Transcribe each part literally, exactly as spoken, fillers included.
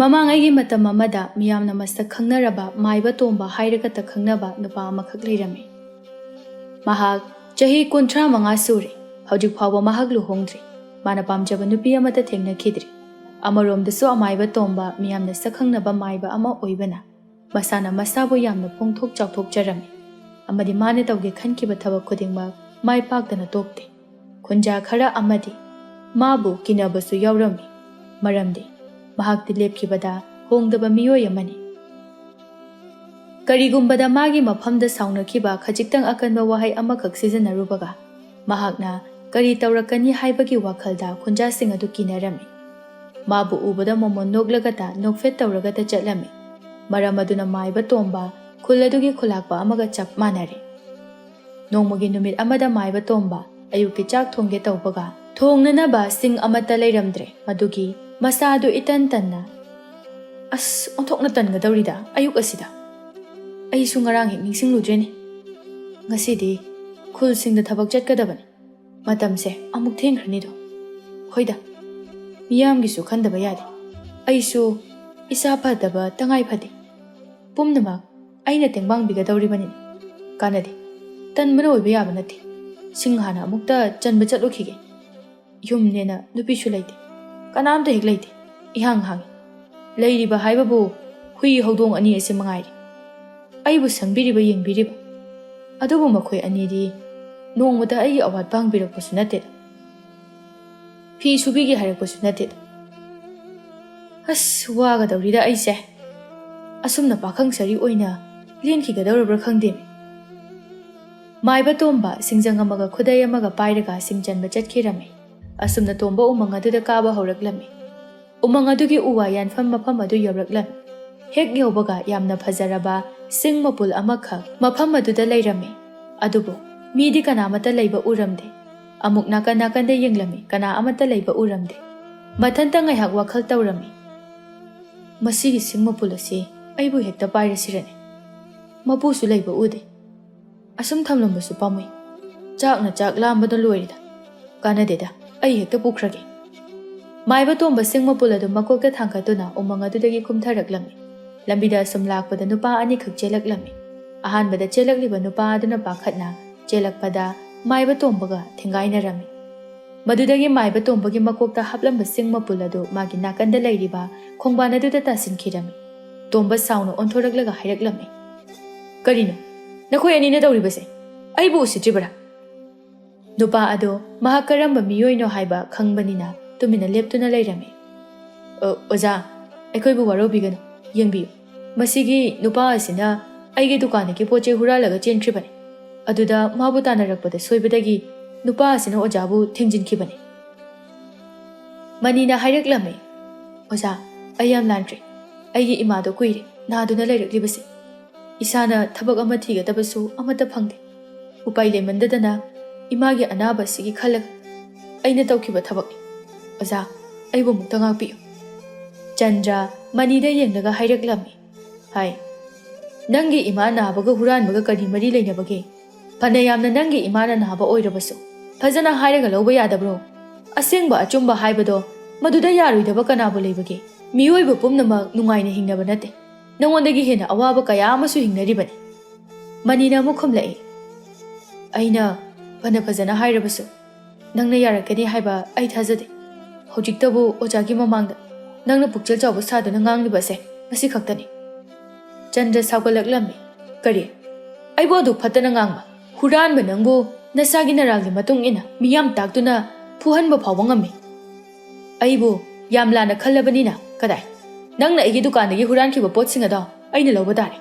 ꯃꯃꯥꯡꯉꯩꯒꯤ ꯃꯇꯝ ꯑꯃꯗ ꯃꯤꯌꯥꯝꯅ ꯃꯁꯛ ꯈꯪꯅꯔꯕ ꯃꯥꯏꯕ ꯇꯣꯝꯕ ꯍꯥꯏꯔꯒꯇ ꯈꯪꯅꯕ ꯅꯨꯄꯥ ꯑꯃꯈꯛ ꯂꯩꯔꯝꯃꯤ꯫ ꯃꯍꯥꯛ ꯆꯍꯤ ꯀꯨꯟꯊ꯭ꯔꯥ ꯃꯉꯥ ꯁꯨꯔꯦ꯫ ꯍꯧꯖꯤꯛ ꯐꯥꯎꯕ ꯃꯍꯥꯛ ꯂꯨꯍꯣꯡꯗ꯭ꯔꯤ꯫ ꯃꯥꯅ ꯄꯥꯝꯖꯕ ꯅꯨꯄꯤ ꯑꯃꯠꯇ ꯊꯦꯡꯅꯈꯤꯗ꯭ꯔꯤ꯫ ꯑꯃꯔꯣꯝꯗꯁꯨ ꯑꯃꯥꯏꯕ ꯇꯣꯝꯕ ꯃꯤꯌꯥꯝꯅ ꯁꯛꯈꯪꯅꯕ ꯃꯥꯏꯕ ꯑꯃ ꯑꯣꯏꯕꯅ ꯃꯁꯥꯅ ꯃꯁꯥꯕꯨ ꯌꯥꯝꯅ ꯐꯣꯡꯊꯣꯛ ꯆꯥꯎꯊꯣꯛꯆꯔꯝꯃꯤ ꯑꯃꯗꯤ ꯃꯥꯅ ꯇꯧꯒꯦ ꯈꯟꯈꯤꯕ ꯊꯕꯛ ꯈꯨꯗꯤꯡꯃꯛ ꯃꯥꯏ ꯄꯥꯛꯇꯅ ꯇꯣꯛꯇꯦ꯫ ꯈꯨꯟꯖꯥ ꯈꯔ ꯑꯃꯗꯤ ꯃꯥꯕꯨ ꯀꯤꯅꯕꯁꯨ ꯌꯥꯎꯔꯝꯃꯤ, ꯃꯔꯝꯗꯤ ꯃꯍꯥꯛꯇꯤ ꯂꯦꯞꯈꯤꯕꯗ ꯍꯣꯡꯗꯕ ꯃꯤꯑꯣꯏ ꯑꯃꯅꯤ꯫ ꯀꯔꯤꯒꯨꯝꯕꯗ ꯃꯥꯒꯤ ꯃꯐꯝꯗ ꯁꯥꯎꯅꯈꯤꯕ ꯈꯖꯤꯛꯇꯪ ꯑꯀꯟꯕ ꯋꯥꯍꯩ ꯑꯃꯈꯛ ꯁꯤꯖꯤꯟꯅꯔꯨꯕꯒ ꯃꯍꯥꯛꯅ ꯀꯔꯤ ꯇꯧꯔꯛꯀꯅꯤ ꯍꯥꯏꯕꯒꯤ ꯋꯥꯈꯜꯗ ꯈꯨꯟꯖꯥꯁꯤꯡ ꯑꯗꯨ ꯀꯤꯅꯔꯝꯃꯤ꯫ ꯃꯥꯕꯨ ꯎꯕꯗ ꯃꯣꯃꯣꯟ ꯅꯣꯛꯂꯒꯇ ꯅꯣꯛꯐꯦꯠ ꯇꯧꯔꯒꯇ ꯆꯠꯂꯝꯃꯤ꯫ ꯃꯔꯝ ꯑꯗꯨꯅ ꯃꯥꯏꯕ ꯇꯣꯝꯕ ꯈꯨꯜ ꯑꯗꯨꯒꯤ ꯈꯨꯂꯥꯛꯄ ꯑꯃꯒ ꯆꯞ ꯃꯥꯟꯅꯔꯦ꯫ ꯅꯣꯡꯃꯒꯤ ꯅꯨꯃꯤꯠ ꯑꯃꯗ ꯃꯥꯏꯕ ꯇꯣꯝꯕ ꯑꯌꯨꯛꯀꯤ ꯆꯥꯛ ꯊꯣꯡꯒꯦ ꯇꯧꯕꯒ ꯊꯣꯡꯅꯅꯕ ꯁꯤꯡ ꯑꯃꯠꯇ ꯂꯩꯔꯝꯗ꯭ꯔꯦ꯫ ꯃꯗꯨꯒꯤ ꯃꯁꯥ ꯑꯗꯨ ꯏꯇꯟ ꯇꯟꯅ, "ꯑꯁ, ꯑꯣꯟꯊꯣꯛꯅ ꯇꯟꯒꯗꯧꯔꯤꯗ ꯑꯌꯨꯛ ꯑꯁꯤꯗ꯫ ꯑꯩꯁꯨ ꯉꯔꯥꯡ ꯍꯦꯛ ꯅꯤꯡꯁꯤꯡꯂꯨꯗ꯭ꯔꯦꯅꯦ꯫ ꯉꯁꯤꯗꯤ ꯈꯨꯜꯁꯤꯡꯗ ꯊꯕꯛ ꯆꯠꯀꯗꯕꯅꯤ꯫ ꯃꯇꯝꯁꯦ ꯑꯃꯨꯛ ꯊꯦꯡꯈ꯭ꯔꯅꯤꯗꯣ꯫ ꯍꯣꯏꯗ, ꯃꯤꯌꯥꯝꯒꯤꯁꯨ ꯈꯟꯗꯕ ꯌꯥꯗꯦ꯫ ꯑꯩꯁꯨ ꯏꯁꯥ ꯐꯗꯕ ꯇꯉꯥꯏ ꯐꯗꯦ꯫ ꯄꯨꯝꯅꯃꯛ ꯑꯩꯅ ꯇꯦꯡꯕꯥꯡꯕꯤꯒꯗꯧꯔꯤꯕꯅꯤꯅꯦ꯫ ꯀꯥꯟꯅꯗꯦ꯫ ꯇꯟꯕꯅ ꯑꯣꯏꯕ ꯌꯥꯕ ꯅꯠꯇꯦ꯫ ꯁꯤꯡ ꯍꯥꯟꯅ ꯑꯃꯨꯛꯇ ꯆꯟꯕ ꯆꯠꯂꯨꯈꯤꯒꯦ꯫ ꯌꯨꯝꯅꯦꯅ ꯅꯨꯄꯤꯁꯨ ꯂꯩꯇꯦ꯫ ꯀꯅꯥꯝꯇ ꯍꯦꯛ ꯂꯩꯇꯦ꯫ ꯏꯍꯥꯡ ꯍꯥꯡꯉꯤ꯫ ꯂꯩꯔꯤꯕ ꯍꯥꯏꯕꯕꯨ ꯍꯨꯏ ꯍꯧꯗꯣꯡ ꯑꯅꯤ ꯑꯁꯤ ꯃꯉꯥꯏꯔꯦ꯫ ꯑꯩꯕꯨ ꯁꯪꯕꯤꯔꯤꯕ, ꯌꯦꯡꯕꯤꯔꯤꯕ꯫ ꯑꯗꯨꯕꯨ ꯃꯈꯣꯏ ꯑꯅꯤꯗꯤ ꯅꯣꯡꯃꯇ ꯑꯩꯒꯤ ꯑꯋꯥꯠꯄ ꯍꯪꯕꯤꯔꯛꯄꯁꯨ ꯅꯠꯇꯦꯗ꯫ ꯐꯤ ꯁꯨꯕꯤꯒꯦ ꯍꯥꯏꯔꯛꯄꯁꯨ ꯅꯠꯇꯦꯗ꯫ ꯑꯁ, ꯋꯥꯒꯗꯧꯔꯤꯗ ꯑꯩꯁꯦ꯫ ꯑꯁꯨꯝꯅ ꯄꯥꯈꯪ ꯁꯔꯤ ꯑꯣꯏꯅ ꯂꯦꯟꯈꯤꯒꯗꯧꯔꯕ꯭ꯔꯥ ꯈꯪꯗꯦ꯫" ꯃꯥꯏꯕ ꯇꯣꯝꯕ ꯁꯤꯡꯖꯪ ꯑꯃꯒ ꯈꯨꯗꯩ ꯑꯃꯒ ꯄꯥꯏꯔꯒ ꯁꯤꯡ ꯆꯟꯕ ꯆꯠꯈꯤꯔꯝꯃꯤ꯫ ꯑꯁꯨꯝꯅ ꯇꯣꯝꯕ ꯎꯃꯪ ꯑꯗꯨꯗ ꯀꯥꯕ ꯍꯧꯔꯛꯂꯝꯃꯤ꯫ ꯎꯃꯪ ꯑꯗꯨꯒꯤ ꯎ ꯋꯥ ꯌꯥꯟꯐꯝ ꯃꯐꯝ ꯑꯗꯨ ꯌꯧꯔꯛꯂꯝꯃꯤ꯫ ꯍꯦꯛ ꯌꯧꯕꯒ ꯌꯥꯝꯅ ꯐꯖꯔꯕ ꯁꯤꯡ ꯃꯄꯨꯜ ꯑꯃꯈꯛ ꯃꯐꯝ ꯑꯗꯨꯗ ꯂꯩꯔꯝꯃꯤ꯫ ꯑꯗꯨꯕꯨ ꯃꯤꯗꯤ ꯀꯅꯥꯃꯠꯇ ꯂꯩꯕ ꯎꯔꯝꯗꯦ꯫ ꯑꯃꯨꯛ ꯅꯥꯀꯟ ꯅꯥꯀꯟꯗ ꯌꯦꯡꯂꯝꯃꯤ, ꯀꯅꯥ ꯑꯃꯠꯇ ꯂꯩꯕ ꯎꯔꯝꯗꯦ꯫ ꯃꯊꯟꯇ ꯉꯥꯏꯍꯥꯛ ꯋꯥꯈꯜ ꯇꯧꯔꯝꯃꯤ꯫ "ꯃꯁꯤꯒꯤ ꯁꯤꯡ ꯃꯄꯨꯜ ꯑꯁꯤ ꯑꯩꯕꯨ ꯍꯦꯛꯇ ꯄꯥꯏꯔꯁꯤꯔꯅꯦ? ꯃꯄꯨꯁꯨ ꯂꯩꯕ ꯎꯗꯦ꯫ ꯑꯁꯨꯝ ꯊꯝꯂꯝꯕꯁꯨ ꯄꯥꯝꯃꯨꯏ꯫ ꯆꯥꯛꯅ ꯆꯥꯛ ꯂꯥꯝꯕꯗ ꯂꯣꯏꯔꯦꯗ꯫ ꯀꯥꯟꯅꯗꯦꯗ, ꯑꯩ ꯍꯦꯛꯇ ꯄꯨꯈ꯭ꯔꯒꯦ꯫" ꯃꯥꯏꯕ ꯇꯣꯝꯕ ꯁꯤꯡ ꯃꯄꯨꯜ ꯑꯗꯨ ꯃꯀꯣꯛꯇ ꯊꯥꯡꯒꯠꯇꯨꯅ ꯎꯃꯪ ꯑꯗꯨꯗꯒꯤ ꯀꯨꯝꯊꯔꯛꯂꯝꯃꯤ꯫ ꯂꯝꯕꯤꯗ ꯁꯨꯝ ꯂꯥꯛꯄꯗ ꯅꯨꯄꯥ ꯑꯅꯤꯈꯛ ꯆꯦꯜꯂꯛꯂꯝꯃꯤ꯫ ꯑꯍꯥꯟꯕꯗ ꯆꯦꯜꯂꯛꯂꯤꯕ ꯅꯨꯄꯥ ꯑꯗꯨꯅ ꯄꯥꯈꯠꯅ ꯆꯦꯜꯂꯛꯄꯗ ꯃꯥꯏꯕ ꯇꯣꯝꯕꯒ ꯊꯦꯡꯒꯥꯏꯅꯔꯝꯃꯤ꯫ ꯃꯗꯨꯗꯒꯤ ꯃꯥꯏꯕ ꯇꯣꯝꯕꯒꯤ ꯃꯀꯣꯛꯇ ꯍꯥꯞꯂꯝꯕ ꯁꯤꯡ ꯃꯄꯨꯜ ꯑꯗꯨ ꯃꯥꯒꯤ ꯅꯥꯀꯟꯗ ꯂꯩꯔꯤꯕ ꯈꯣꯡꯕꯥꯟ ꯑꯗꯨꯗ ꯇꯥꯁꯤꯟꯈꯤꯔꯝꯃꯤ꯫ ꯇꯣꯝꯕ ꯁꯥꯎꯅ ꯑꯣꯟꯊꯣꯔꯛꯂꯒ ꯍꯥꯏꯔꯛꯂꯝꯃꯤ, "ꯀꯔꯤꯅꯣ ꯅꯈꯣꯏ ꯑꯅꯤꯅ ꯇꯧꯔꯤꯕꯁꯦ? ꯑꯩꯕꯨ ꯎꯁꯤꯠꯇ꯭ꯔꯤꯕꯔꯥ?" ꯅꯨꯄꯥ ꯑꯗꯣ ꯃꯍꯥꯛ ꯀꯔꯝꯕ ꯃꯤꯑꯣꯏꯅꯣ ꯍꯥꯏꯕ ꯈꯪꯕꯅꯤꯅ ꯇꯨꯃꯤꯟꯅ ꯂꯦꯞꯇꯨꯅ ꯂꯩꯔꯝꯃꯤ꯫ "ꯑ, ꯑꯣꯖꯥ, ꯑꯩꯈꯣꯏꯕꯨ ꯋꯥꯔꯧꯕꯤꯒꯅꯨ꯫ ꯌꯦꯡꯕꯤꯌꯨ, ꯃꯁꯤꯒꯤ ꯅꯨꯄꯥ ꯑꯁꯤꯅ ꯑꯩꯒꯤ ꯗꯨꯀꯥꯟꯗꯒꯤ ꯄꯣꯠ ꯆꯩ ꯍꯨꯔꯥꯜꯂꯒ ꯆꯦꯟꯈ꯭ꯔꯤꯕꯅꯤ꯫ ꯑꯗꯨꯗ ꯃꯥꯕꯨ ꯇꯥꯟꯅꯔꯛꯄꯗ ꯁꯣꯏꯕꯗꯒꯤ ꯅꯨꯄꯥ ꯑꯁꯤꯅ ꯑꯣꯖꯥꯕꯨ ꯊꯦꯡꯖꯤꯟꯈꯤꯕꯅꯤ꯫" ꯃꯅꯤꯅ ꯍꯥꯏꯔꯛꯂꯝꯃꯤ, "ꯑꯣꯖꯥ, ꯑꯩ ꯌꯥꯝ ꯂꯥꯟꯈ꯭ꯔꯦ꯫ ꯑꯩꯒꯤ ꯏꯃꯥꯗꯣ ꯀꯨꯏꯔꯦ ꯅꯥꯗꯨꯅ ꯂꯩꯔꯛꯂꯤꯕꯁꯦ꯫ ꯏꯁꯥꯅ ꯊꯕꯛ ꯑꯃ ꯊꯤꯒꯗꯕꯁꯨ ꯑꯃꯠꯇ ꯐꯪꯗꯦ꯫ ꯎꯄꯥꯏ ꯂꯩꯃꯟꯗꯗꯅ ꯏꯃꯥꯒꯤ ꯑꯅꯥꯕ ꯑꯁꯤꯒꯤ ꯈꯜꯂꯒ ꯑꯩꯅ ꯇꯧꯈꯤꯕ ꯊꯕꯛꯅꯤ꯫ ꯑꯣꯖꯥ, ꯑꯩꯕꯨ ꯑꯃꯨꯛꯇ ꯉꯥꯛꯄꯤꯌꯨ꯫" ꯆꯟꯗ꯭ꯔ ꯃꯅꯤꯗ ꯌꯦꯡꯂꯒ ꯍꯥꯏꯔꯛꯂꯝꯃꯤ, ꯍꯥꯏ, "ꯅꯪꯒꯤ ꯏꯃꯥ ꯅꯥꯕꯒ ꯍꯨꯔꯥꯟꯕꯒ ꯀꯔꯤ ꯃꯔꯤ ꯂꯩꯅꯕꯒꯦ? ꯐꯅ ꯌꯥꯝꯅ ꯅꯪꯒꯤ ꯏꯃꯥꯅ ꯅꯥꯕ ꯑꯣꯏꯔꯕꯁꯨ ꯐꯖꯅ ꯍꯥꯏꯔꯒ ꯂꯧꯕ ꯌꯥꯗꯕ꯭ꯔꯣ? ꯑꯁꯦꯡꯕ ꯑꯆꯨꯝꯕ ꯍꯥꯏꯕꯗꯣ ꯃꯗꯨꯗ ꯌꯥꯔꯣꯏꯗꯕ ꯀꯅꯥꯕꯨ ꯂꯩꯕꯒꯦ? ꯃꯤꯑꯣꯏꯕ ꯄꯨꯝꯅꯃꯛ ꯅꯨꯡꯉꯥꯏꯅ ꯍꯤꯡꯅꯕ ꯅꯠꯇꯦ꯫ ꯅꯉꯣꯟꯗꯒꯤ ꯍꯦꯟꯅ ꯑꯋꯥꯕ ꯀꯌꯥ ꯑꯃꯁꯨ ꯍꯤꯡꯅꯔꯤꯕꯅꯤ꯫" ꯃꯅꯤꯅ ꯑꯃꯨꯛ ꯈꯨꯝꯂꯛꯏ, "ꯑꯩꯅ ꯐꯅ ꯐꯖꯅ ꯍꯥꯏꯔꯕꯁꯨ ꯅꯪꯅ ꯌꯥꯔꯛꯀꯅꯤ ꯍꯥꯏꯕ ꯑꯩ ꯊꯥꯖꯗꯦ꯫ ꯍꯧꯖꯤꯛꯇꯕꯨ ꯑꯣꯖꯥꯒꯤ ꯃꯃꯥꯡꯗ ꯅꯪꯅ ꯄꯨꯛꯆꯦꯜ ꯆꯥꯎꯕ ꯁꯥꯗꯨꯅ ꯉꯥꯡꯂꯤꯕ ꯑꯁꯦ ꯃꯁꯤ ꯈꯛꯇꯅꯤ꯫" ꯆꯟꯗ꯭ꯔ ꯁꯥꯎꯒꯠꯂꯛꯂꯝꯃꯤ꯫ "ꯀꯔꯤ? ꯑꯩꯕꯨ ꯑꯗꯨꯛ ꯐꯠꯇꯅ ꯉꯥꯡꯕ? ꯍꯨꯔꯥꯟꯕ ꯅꯪꯕꯨ ꯅꯁꯥꯒꯤ ꯅꯔꯥꯜꯒꯤ ꯃꯇꯨꯡ ꯏꯟꯅ ꯃꯤꯌꯥꯝ ꯇꯥꯛꯇꯨꯅ ꯐꯨꯍꯟꯕ ꯐꯥꯎꯕ ꯉꯝꯃꯤ꯫ ꯑꯩꯕꯨ ꯌꯥꯝ ꯂꯥꯟꯅ ꯈꯜꯂꯕꯅꯤꯅ ꯀꯗꯥꯏ? ꯅꯪꯅ ꯑꯩꯒꯤ ꯗꯨꯀꯥꯟꯗꯒꯤ ꯍꯨꯔꯥꯟꯈꯤꯕ ꯄꯣꯠꯁꯤꯡ ꯑꯗꯣ ꯑꯩꯅ ꯂꯧꯕ ꯇꯥꯔꯦ꯫"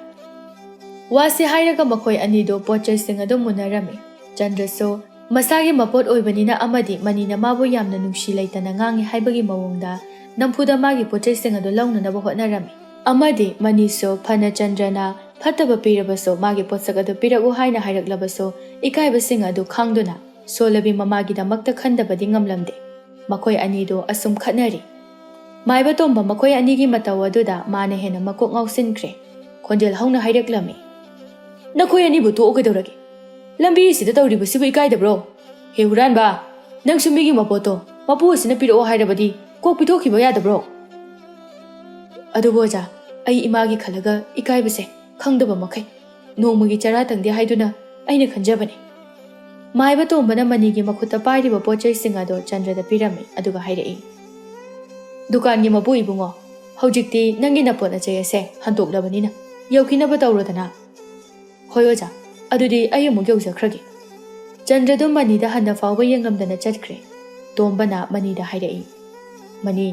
ꯋꯥꯁꯤ ꯍꯥꯏꯔꯒ ꯃꯈꯣꯏ ꯑꯅꯤꯗꯣ ꯄꯣꯠ ꯆꯩꯁꯤꯡ ꯑꯗꯨ ꯃꯨꯟꯅꯔꯝꯃꯤ꯫ ꯆꯟꯗ꯭ꯔꯁꯨ ꯃꯁꯥꯒꯤ ꯃꯄꯣꯠ ꯑꯣꯏꯕꯅꯤꯅ ꯑꯃꯗꯤ ꯃꯅꯤꯅ ꯃꯥꯕꯨ ꯌꯥꯝꯅ ꯅꯨꯡꯁꯤ ꯂꯩꯇꯅ ꯉꯥꯡꯉꯤ ꯍꯥꯏꯕꯒꯤ ꯃꯑꯣꯡꯗ ꯅꯝꯐꯨꯗ ꯃꯥꯒꯤ ꯄꯣꯠ ꯆꯩꯁꯤꯡ ꯑꯗꯨ ꯂꯧꯅꯅꯕ ꯍꯣꯠꯅꯔꯝꯃꯤ꯫ ꯑꯃꯗꯤ ꯃꯅꯤꯁꯨ ꯐꯅ ꯆꯟꯗ꯭ꯔꯅ ꯐꯠꯇꯕ ꯄꯤꯔꯕꯁꯨ ꯃꯥꯒꯤ ꯄꯣꯠꯁꯛ ꯑꯗꯨ ꯄꯤꯔꯛꯎ ꯍꯥꯏꯅ ꯍꯥꯏꯔꯛꯂꯕꯁꯨ ꯏꯀꯥꯏꯕꯁꯤꯡ ꯑꯗꯨ ꯈꯥꯡꯗꯨꯅ ꯁꯣꯂꯕꯤ ꯃꯃꯥꯒꯤꯗꯃꯛꯇ ꯈꯟꯗꯕꯗꯤ ꯉꯝꯂꯝꯗꯦ꯫ ꯃꯈꯣꯏ ꯑꯅꯤꯗꯨ ꯑꯁꯨꯝ ꯈꯠꯅꯔꯤ꯫ ꯃꯥꯏꯕ ꯇꯣꯝꯕ ꯃꯈꯣꯏ ꯑꯅꯤꯒꯤ ꯃꯇꯧ ꯑꯗꯨꯗ ꯃꯥꯅ ꯍꯦꯟꯅ ꯃꯀꯣꯛ ꯉꯥꯎꯁꯤꯟꯈ꯭ꯔꯦ꯫ ꯈꯣꯟꯖꯦꯜ ꯍꯧꯅ ꯍꯥꯏꯔꯛꯂꯝꯃꯤ, "ꯅꯈꯣꯏ ꯑꯅꯤꯕꯨ ꯇꯣꯛꯑꯣ ꯀꯩꯗꯧꯔꯒꯦ? ꯂꯝꯕꯤ ꯑꯁꯤꯗ ꯇꯧꯔꯤꯕꯁꯤꯕꯨ ꯏꯀꯥꯏꯗꯕ꯭ꯔꯣ? ꯍꯦ ꯍꯨꯔꯥꯟꯕ, ꯅꯪꯁꯨ ꯃꯤꯒꯤ ꯃꯄꯣꯠꯇꯣ ꯃꯄꯨ ꯑꯁꯤꯅ ꯄꯤꯔꯛꯑꯣ ꯍꯥꯏꯔꯕꯗꯤ ꯀꯣꯛ ꯄꯤꯊꯣꯛꯈꯤꯕ ꯌꯥꯗꯕ꯭ꯔꯣ? ꯑꯗꯨꯕꯨ ꯑꯣꯖꯥ, ꯑꯩ ꯏꯃꯥꯒꯤ ꯈꯜꯂꯒ ꯏꯀꯥꯏꯕꯁꯦ ꯈꯪꯗꯕ ꯃꯈꯩ ꯅꯣꯡꯃꯒꯤ ꯆꯔꯥ ꯇꯪꯗꯦ ꯍꯥꯏꯗꯨꯅ ꯑꯩꯅ ꯈꯟꯖꯕꯅꯤ꯫ ꯃꯥꯏꯕ ꯇꯣꯝꯕꯅ ꯃꯅꯤꯒꯤ ꯃꯈꯨꯠꯇ ꯄꯥꯏꯔꯤꯕ ꯄꯣꯠ ꯆꯩꯁꯤꯡ ꯑꯗꯣ ꯆꯟꯗ꯭ꯔꯗ ꯄꯤꯔꯝꯃꯤ, ꯑꯗꯨꯒ ꯍꯥꯏꯔꯛꯏ, "ꯗꯨꯀꯥꯟꯒꯤ ꯃꯄꯨ ꯏꯕꯨꯡꯉꯣ, ꯍꯧꯖꯤꯛꯇꯤ ꯅꯪꯒꯤ ꯅꯄꯣꯠ ꯑꯆꯩ ꯑꯁꯦ ꯍꯟꯇꯣꯛꯂꯕꯅꯤꯅ ꯌꯧꯈꯤꯅꯕ ꯇꯧꯔꯣꯗꯅ꯫" "ꯍꯣꯏ ꯑꯣꯖꯥ, ꯑꯗꯨꯗꯤ ꯑꯩ ꯑꯃꯨꯛ ꯌꯧꯖꯈ꯭ꯔꯒꯦ꯫" ꯆꯟꯗ꯭ꯔꯗꯨ ꯃꯅꯤꯗ ꯍꯟꯅ ꯐꯥꯎꯕ ꯌꯦꯡꯂꯝꯗꯅ ꯆꯠꯈ꯭ꯔꯦ꯫ ꯇꯣꯝꯕꯅ ꯃꯅꯤꯗ ꯍꯥꯏꯔꯛꯏ, "ꯃꯅꯤ,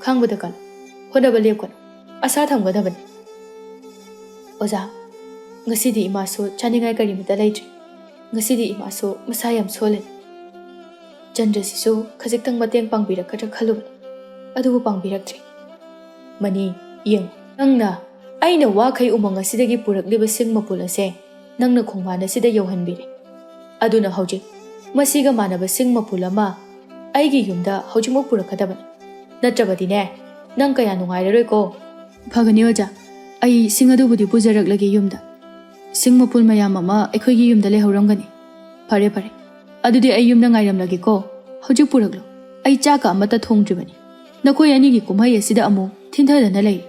ꯈꯥꯡꯕꯗ ꯀꯜꯂꯨ, ꯍꯣꯠꯅꯕ ꯂꯦꯞꯀꯅꯨ, ꯑꯁꯥ ꯊꯝꯒꯗꯕꯅꯤ꯫" "ꯑꯣꯖꯥ, ꯉꯁꯤꯗꯤ ꯏꯃꯥꯁꯨ ꯆꯥꯅꯤꯡꯉꯥꯏ ꯀꯔꯤꯃꯇ ꯂꯩꯇ꯭ꯔꯤ꯫ ꯉꯁꯤꯗꯤ ꯏꯃꯥꯁꯨ ꯃꯁꯥ ꯌꯥꯝ ꯁꯣꯜꯂꯦ꯫" ꯆꯟꯗ꯭ꯔꯁꯤꯁꯨ ꯈꯖꯤꯛꯇꯪ ꯃꯇꯦꯡ ꯄꯥꯡꯕꯤꯔꯛꯀꯗ꯭ꯔꯥ ꯈꯜꯂꯨꯕꯅꯤ, ꯑꯗꯨꯕꯨ ꯄꯥꯡꯕꯤꯔꯛꯇ꯭ꯔꯦ꯫ "ꯃꯅꯤ, ꯌꯦꯡꯉꯨ, ꯅꯪꯅ ꯑꯩꯅ ꯋꯥꯈꯩ ꯎꯃꯪ ꯑꯁꯤꯗꯒꯤ ꯄꯨꯔꯛꯂꯤꯕ ꯁꯤꯡ ꯃꯄꯨꯜ ꯑꯁꯦ ꯅꯪꯅ ꯈꯣꯡꯕꯥꯟ ꯑꯁꯤꯗ ꯌꯧꯍꯟꯕꯤꯔꯦ꯫ ꯑꯗꯨꯅ ꯍꯧꯖꯤꯛ ꯃꯁꯤꯒ ꯃꯥꯟꯅꯕ ꯁꯤꯡ ꯃꯄꯨꯜ ꯑꯃ ꯑꯩꯒꯤ ꯌꯨꯝꯗ ꯍꯧꯖꯤꯛꯃꯛ ꯄꯨꯔꯛꯀꯗꯕꯅꯤ꯫ ꯅꯠꯇ꯭ꯔꯕꯗꯤꯅꯦ, ꯅꯪ ꯀꯌꯥ ꯅꯨꯡꯉꯥꯏꯔꯔꯣꯏꯀꯣ꯫" "ꯐꯒꯅꯤ ꯑꯣꯖꯥ, ꯑꯩ ꯁꯤꯡ ꯑꯗꯨꯕꯨꯗꯤ ꯄꯨꯖꯔꯛꯂꯒꯦ ꯌꯨꯝꯗ꯫ ꯁꯤꯡ ꯃꯄꯨꯜ ꯃꯌꯥꯝ ꯑꯃ ꯑꯩꯈꯣꯏꯒꯤ ꯌꯨꯝꯗ ꯂꯩꯍꯧꯔꯝꯒꯅꯤ꯫ ꯐꯔꯦ, ꯐꯔꯦ꯫ ꯑꯗꯨꯗꯤ ꯑꯩ ꯌꯨꯝꯗ ꯉꯥꯏꯔꯝꯂꯒꯦꯀꯣ꯫ ꯍꯧꯖꯤꯛ ꯄꯨꯔꯛꯂꯣ꯫ ꯑꯩ ꯆꯥꯛꯀ ꯑꯃꯠꯇ ꯊꯣꯡꯗ꯭ꯔꯤꯕꯅꯤ꯫ ꯅꯈꯣꯏ ꯑꯅꯤꯒꯤ ꯀꯨꯝꯍꯩ ꯑꯁꯤꯗ ꯑꯃꯨꯛ ꯊꯤꯟꯊꯗꯅ ꯂꯩꯔꯤ꯫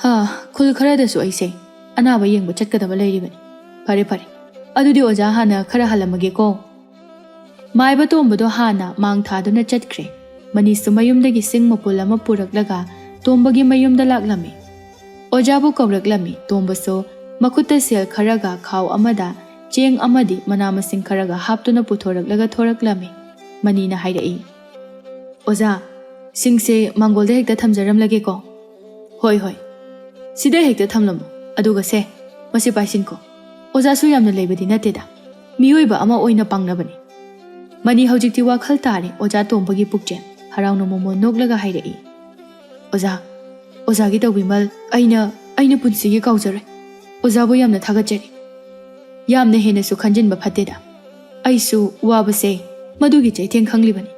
ꯍꯥ, ꯈꯨꯜ ꯈꯔꯗꯁꯨ ꯑꯩꯁꯦ ꯑꯅꯥꯕ ꯌꯦꯡꯕ ꯆꯠꯀꯗꯕ ꯂꯩꯔꯤꯕꯅꯤ꯫ ꯐꯔꯦ, ꯐꯔꯦ꯫ ꯑꯗꯨꯗꯤ ꯑꯣꯖꯥ ꯍꯥꯟꯅ ꯈꯔ ꯍꯜꯂꯝꯃꯒꯦꯀꯣ꯫" ꯃꯥꯏꯕ ꯇꯣꯝꯕꯗꯣ ꯍꯥꯟꯅ ꯃꯥꯡ ꯊꯥꯗꯨꯅ ꯆꯠꯈ꯭ꯔꯦ꯫ ꯃꯅꯤꯁꯨ ꯃꯌꯨꯝꯗꯒꯤ ꯁꯤꯡ ꯃꯄꯨꯜ ꯑꯃ ꯄꯨꯔꯛꯂꯒ ꯇꯣꯝꯕꯒꯤ ꯃꯌꯨꯝꯗ ꯂꯥꯛꯂꯝꯃꯤ꯫ ꯑꯣꯖꯥꯕꯨ ꯀꯧꯔꯛꯂꯝꯃꯤ꯫ ꯇꯣꯝꯕꯁꯨ ꯃꯈꯨꯠꯇ ꯁꯦꯜ ꯈꯔꯒ ꯈꯥꯎ ꯑꯃꯗ ꯆꯦꯡ ꯑꯃꯗꯤ ꯃꯅꯥ ꯃꯁꯤꯡ ꯈꯔꯒ ꯍꯥꯞꯇꯨꯅ ꯄꯨꯊꯣꯔꯛꯂꯒ ꯊꯣꯔꯛꯂꯝꯃꯤ꯫ ꯃꯅꯤꯅ ꯍꯥꯏꯔꯛꯏ, "ꯑꯣꯖꯥ, ꯁꯤꯡꯁꯦ ꯃꯥꯡꯒꯣꯜꯗ ꯍꯦꯛꯇ ꯊꯝꯖꯔꯝꯂꯒꯦꯀꯣ?" "ꯍꯣꯏ, ꯍꯣꯏ꯫ ꯁꯤꯗ ꯍꯦꯛꯇ ꯊꯝꯂꯝꯃꯣ꯫ ꯑꯗꯨꯒ ꯁꯦ, ꯃꯁꯤ ꯄꯥꯏꯁꯤꯟꯈꯣ꯫ ꯑꯣꯖꯥꯁꯨ ꯌꯥꯝꯅ ꯂꯩꯕꯗꯤ ꯅꯠꯇꯦꯗ꯫ ꯃꯤꯑꯣꯏꯕ ꯑꯃ ꯑꯣꯏꯅ ꯄꯥꯡꯅꯕꯅꯤ꯫" ꯃꯅꯤ ꯍꯧꯖꯤꯛꯇꯤ ꯋꯥꯈꯜ ꯇꯥꯔꯦ ꯑꯣꯖꯥ ꯇꯣꯝꯕꯒꯤ ꯄꯨꯛꯆꯦꯜ꯫ ꯍꯔꯥꯎꯅ ꯃꯣꯃꯣꯟ ꯅꯣꯛꯂꯒ ꯍꯥꯏꯔꯛꯏ, "ꯑꯣꯖꯥ, ꯑꯣꯖꯥꯒꯤ ꯇꯧꯕꯤꯃꯜ ꯑꯩꯅ, ꯑꯩꯅ ꯄꯨꯟꯁꯤꯒꯤ ꯀꯥꯎꯖꯔꯣꯏ꯫ ꯑꯣꯖꯥꯕꯨ ꯌꯥꯝꯅ ꯊꯥꯒꯠꯆꯔꯤ꯫ ꯌꯥꯝꯅ ꯍꯦꯟꯅꯁꯨ ꯈꯟꯖꯤꯟꯕ ꯐꯠꯇꯦꯗ꯫ ꯑꯩꯁꯨ ꯋꯥꯕꯁꯦ ꯃꯗꯨꯒꯤ ꯆꯩꯊꯦꯡ ꯈꯪꯂꯤꯕꯅꯤ꯫"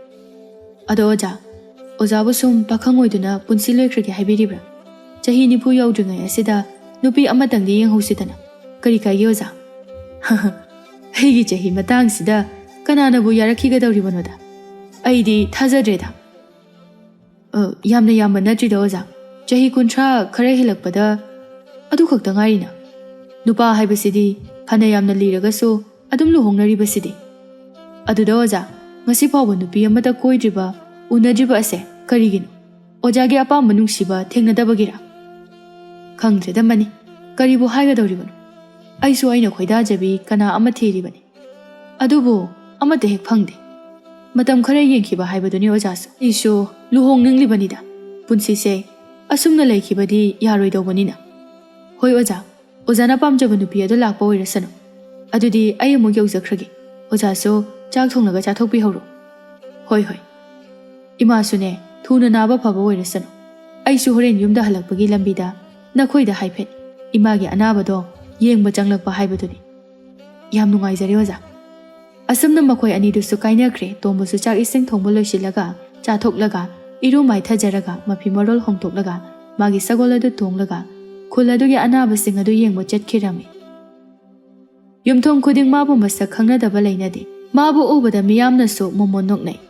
"ꯑꯗꯣ ꯑꯣꯖꯥ, ꯑꯣꯖꯥꯕꯨ ꯁꯨꯝ ꯄꯥꯈꯪ ꯑꯣꯏꯗꯨꯅ ꯄꯨꯟꯁꯤ ꯂꯣꯏꯈ꯭ꯔꯒꯦ ꯍꯥꯏꯕꯤꯔꯤꯕ꯭ꯔꯥ? ꯆꯍꯤ ꯅꯤꯐꯨ ꯌꯧꯗ꯭ꯔꯤꯉꯩ ꯑꯁꯤꯗ ꯅꯨꯄꯤ ꯑꯃꯇꯪꯗꯤ ꯌꯦꯡꯍꯧꯁꯤꯗꯅ꯫ ꯀꯔꯤ ꯀꯥꯏꯒꯦ ꯑꯣꯖꯥ?" "ꯑꯩꯒꯤ ꯆꯍꯤ ꯃꯇꯥꯡꯁꯤꯗ ꯀꯅꯥꯅꯕꯨ ꯌꯥꯔꯛꯈꯤꯒꯗꯧꯔꯤꯕꯅꯣꯗ? ꯑꯩꯗꯤ ꯊꯥꯖꯗ꯭ꯔꯦꯗ꯫" ꯑ, ꯌꯥꯝꯅ ꯌꯥꯝꯕ ꯅꯠꯇ꯭ꯔꯤꯗ ꯑꯣꯖꯥ, ꯆꯍꯤ ꯀꯨꯟꯊ꯭ꯔꯥ ꯈꯔ ꯍꯦꯜꯂꯛꯄꯗ ꯑꯗꯨ ꯈꯛꯇ ꯉꯥꯏꯔꯤꯅ꯫ ꯅꯨꯄꯥ ꯍꯥꯏꯕꯁꯤꯗꯤ ꯐꯅ ꯌꯥꯝꯅ ꯂꯤꯔꯒꯁꯨ ꯑꯗꯨꯝ ꯂꯨꯍꯣꯡꯅꯔꯤꯕꯁꯤꯗꯤ꯫ ꯑꯗꯨꯗ ꯑꯣꯖꯥ, ꯉꯁꯤ ꯐꯥꯎꯕ ꯅꯨꯄꯤ ꯑꯃꯇ ꯀꯣꯏꯗ꯭ꯔꯤꯕ, ꯎꯅꯗ꯭ꯔꯤꯕ ꯑꯁꯦ ꯀꯔꯤꯒꯤꯅꯣ? ꯑꯣꯖꯥꯒꯤ ꯑꯄꯥꯝꯕ ꯅꯨꯡꯁꯤꯕ ꯊꯦꯡꯅꯗꯕꯒꯤꯔ? ꯈꯪꯗ꯭ꯔꯦꯗ ꯃꯅꯤ, ꯀꯔꯤꯕꯨ ꯍꯥꯏꯒꯗꯧꯔꯤꯕꯅꯣ? ꯑꯩꯁꯨ ꯑꯩꯅ ꯈꯣꯏꯗꯥꯖꯕꯤ ꯀꯅꯥ ꯑꯃ ꯊꯤꯔꯤꯕꯅꯤ꯫ ꯑꯗꯨꯕꯨ ꯑꯃꯠꯇ ꯍꯦꯛ ꯐꯪꯗꯦ꯫ ꯃꯇꯝ ꯈꯔ ꯌꯦꯡꯈꯤꯕ ꯍꯥꯏꯕꯗꯨꯅꯤ ꯑꯣꯖꯥꯁꯨ꯫ ꯑꯩꯁꯨ ꯂꯨꯍꯣꯡꯅꯤꯡꯂꯤꯕꯅꯤꯗ꯫ ꯄꯨꯟꯁꯤꯁꯦ ꯑꯁꯨꯝꯅ ꯂꯩꯈꯤꯕꯗꯤ ꯌꯥꯔꯣꯏꯗꯧꯕꯅꯤꯅ꯫ ꯍꯣꯏ ꯑꯣꯖꯥ, ꯑꯣꯖꯥꯅ ꯄꯥꯝꯖꯕ ꯅꯨꯄꯤ ꯑꯗꯨ ꯂꯥꯛꯄ ꯑꯣꯏꯔꯁꯅꯨ꯫ ꯑꯗꯨꯗꯤ ꯑꯩ ꯑꯃꯨꯛ ꯌꯧꯖꯈ꯭ꯔꯒꯦ꯫ ꯑꯣꯖꯥꯁꯨ ꯆꯥꯛ ꯊꯣꯡꯂꯒ ꯆꯥꯊꯣꯛꯄꯤꯍꯧꯔꯣ꯫ ꯍꯣꯏ, ꯍꯣꯏ꯫ ꯏꯃꯥꯁꯨꯅꯦ, ꯊꯨꯅ ꯅꯥꯕ ꯐꯕ ꯑꯣꯏꯔꯁꯅꯨ꯫ ꯑꯩꯁꯨ ꯍꯣꯔꯦꯟ ꯌꯨꯝꯗ ꯍꯜꯂꯛꯄꯒꯤ ꯂꯝꯕꯤꯗ ꯅꯈꯣꯏꯗ ꯍꯥꯏꯐꯦꯠ ꯏꯃꯥꯒꯤ ꯑꯅꯥꯕꯗꯣ ꯌꯦꯡꯕ ꯆꯪꯂꯛꯄ ꯍꯥꯏꯕꯗꯨꯅꯤ꯫ ꯌꯥꯝ ꯅꯨꯡꯉꯥꯏꯖꯔꯦ ꯑꯣꯖꯥ꯫ ꯑꯁꯨꯝꯅ ꯃꯈꯣꯏ ꯑꯅꯤꯗꯨꯁꯨ ꯀꯥꯏꯅꯈ꯭ꯔꯦ꯫ ꯇꯣꯝꯕꯁꯨ ꯆꯥꯛ ꯏꯁꯤꯡ ꯊꯣꯡꯕ ꯂꯣꯏꯁꯤꯜꯂꯒ, ꯆꯥꯊꯣꯛꯂꯒ, ꯏꯔꯨ ꯃꯥꯏꯊꯖꯔꯒ, ꯃꯐꯤ ꯃꯔꯣꯜ ꯍꯣꯡꯗꯣꯛꯂꯒ, ꯃꯥꯒꯤ ꯁꯒꯣꯜ ꯑꯗꯨ ꯇꯣꯡꯂꯒ ꯈꯨꯜ ꯑꯗꯨꯒꯤ ꯑꯅꯥꯕꯁꯤꯡ ꯑꯗꯨ ꯌꯦꯡꯕ ꯆꯠꯈꯤꯔꯝꯃꯤ꯫ ꯌꯨꯝꯊꯣꯡ ꯈꯨꯗꯤꯡ ꯃꯥꯕꯨ ꯃꯁꯛ ꯈꯪꯅꯗꯕ ꯂꯩꯅꯗꯦ꯫ ꯃꯥꯕꯨ ꯎꯕꯗ ꯃꯤꯌꯥꯝꯅꯁꯨ ꯃꯣꯃꯣꯟ ꯅꯣꯛꯅꯩ꯫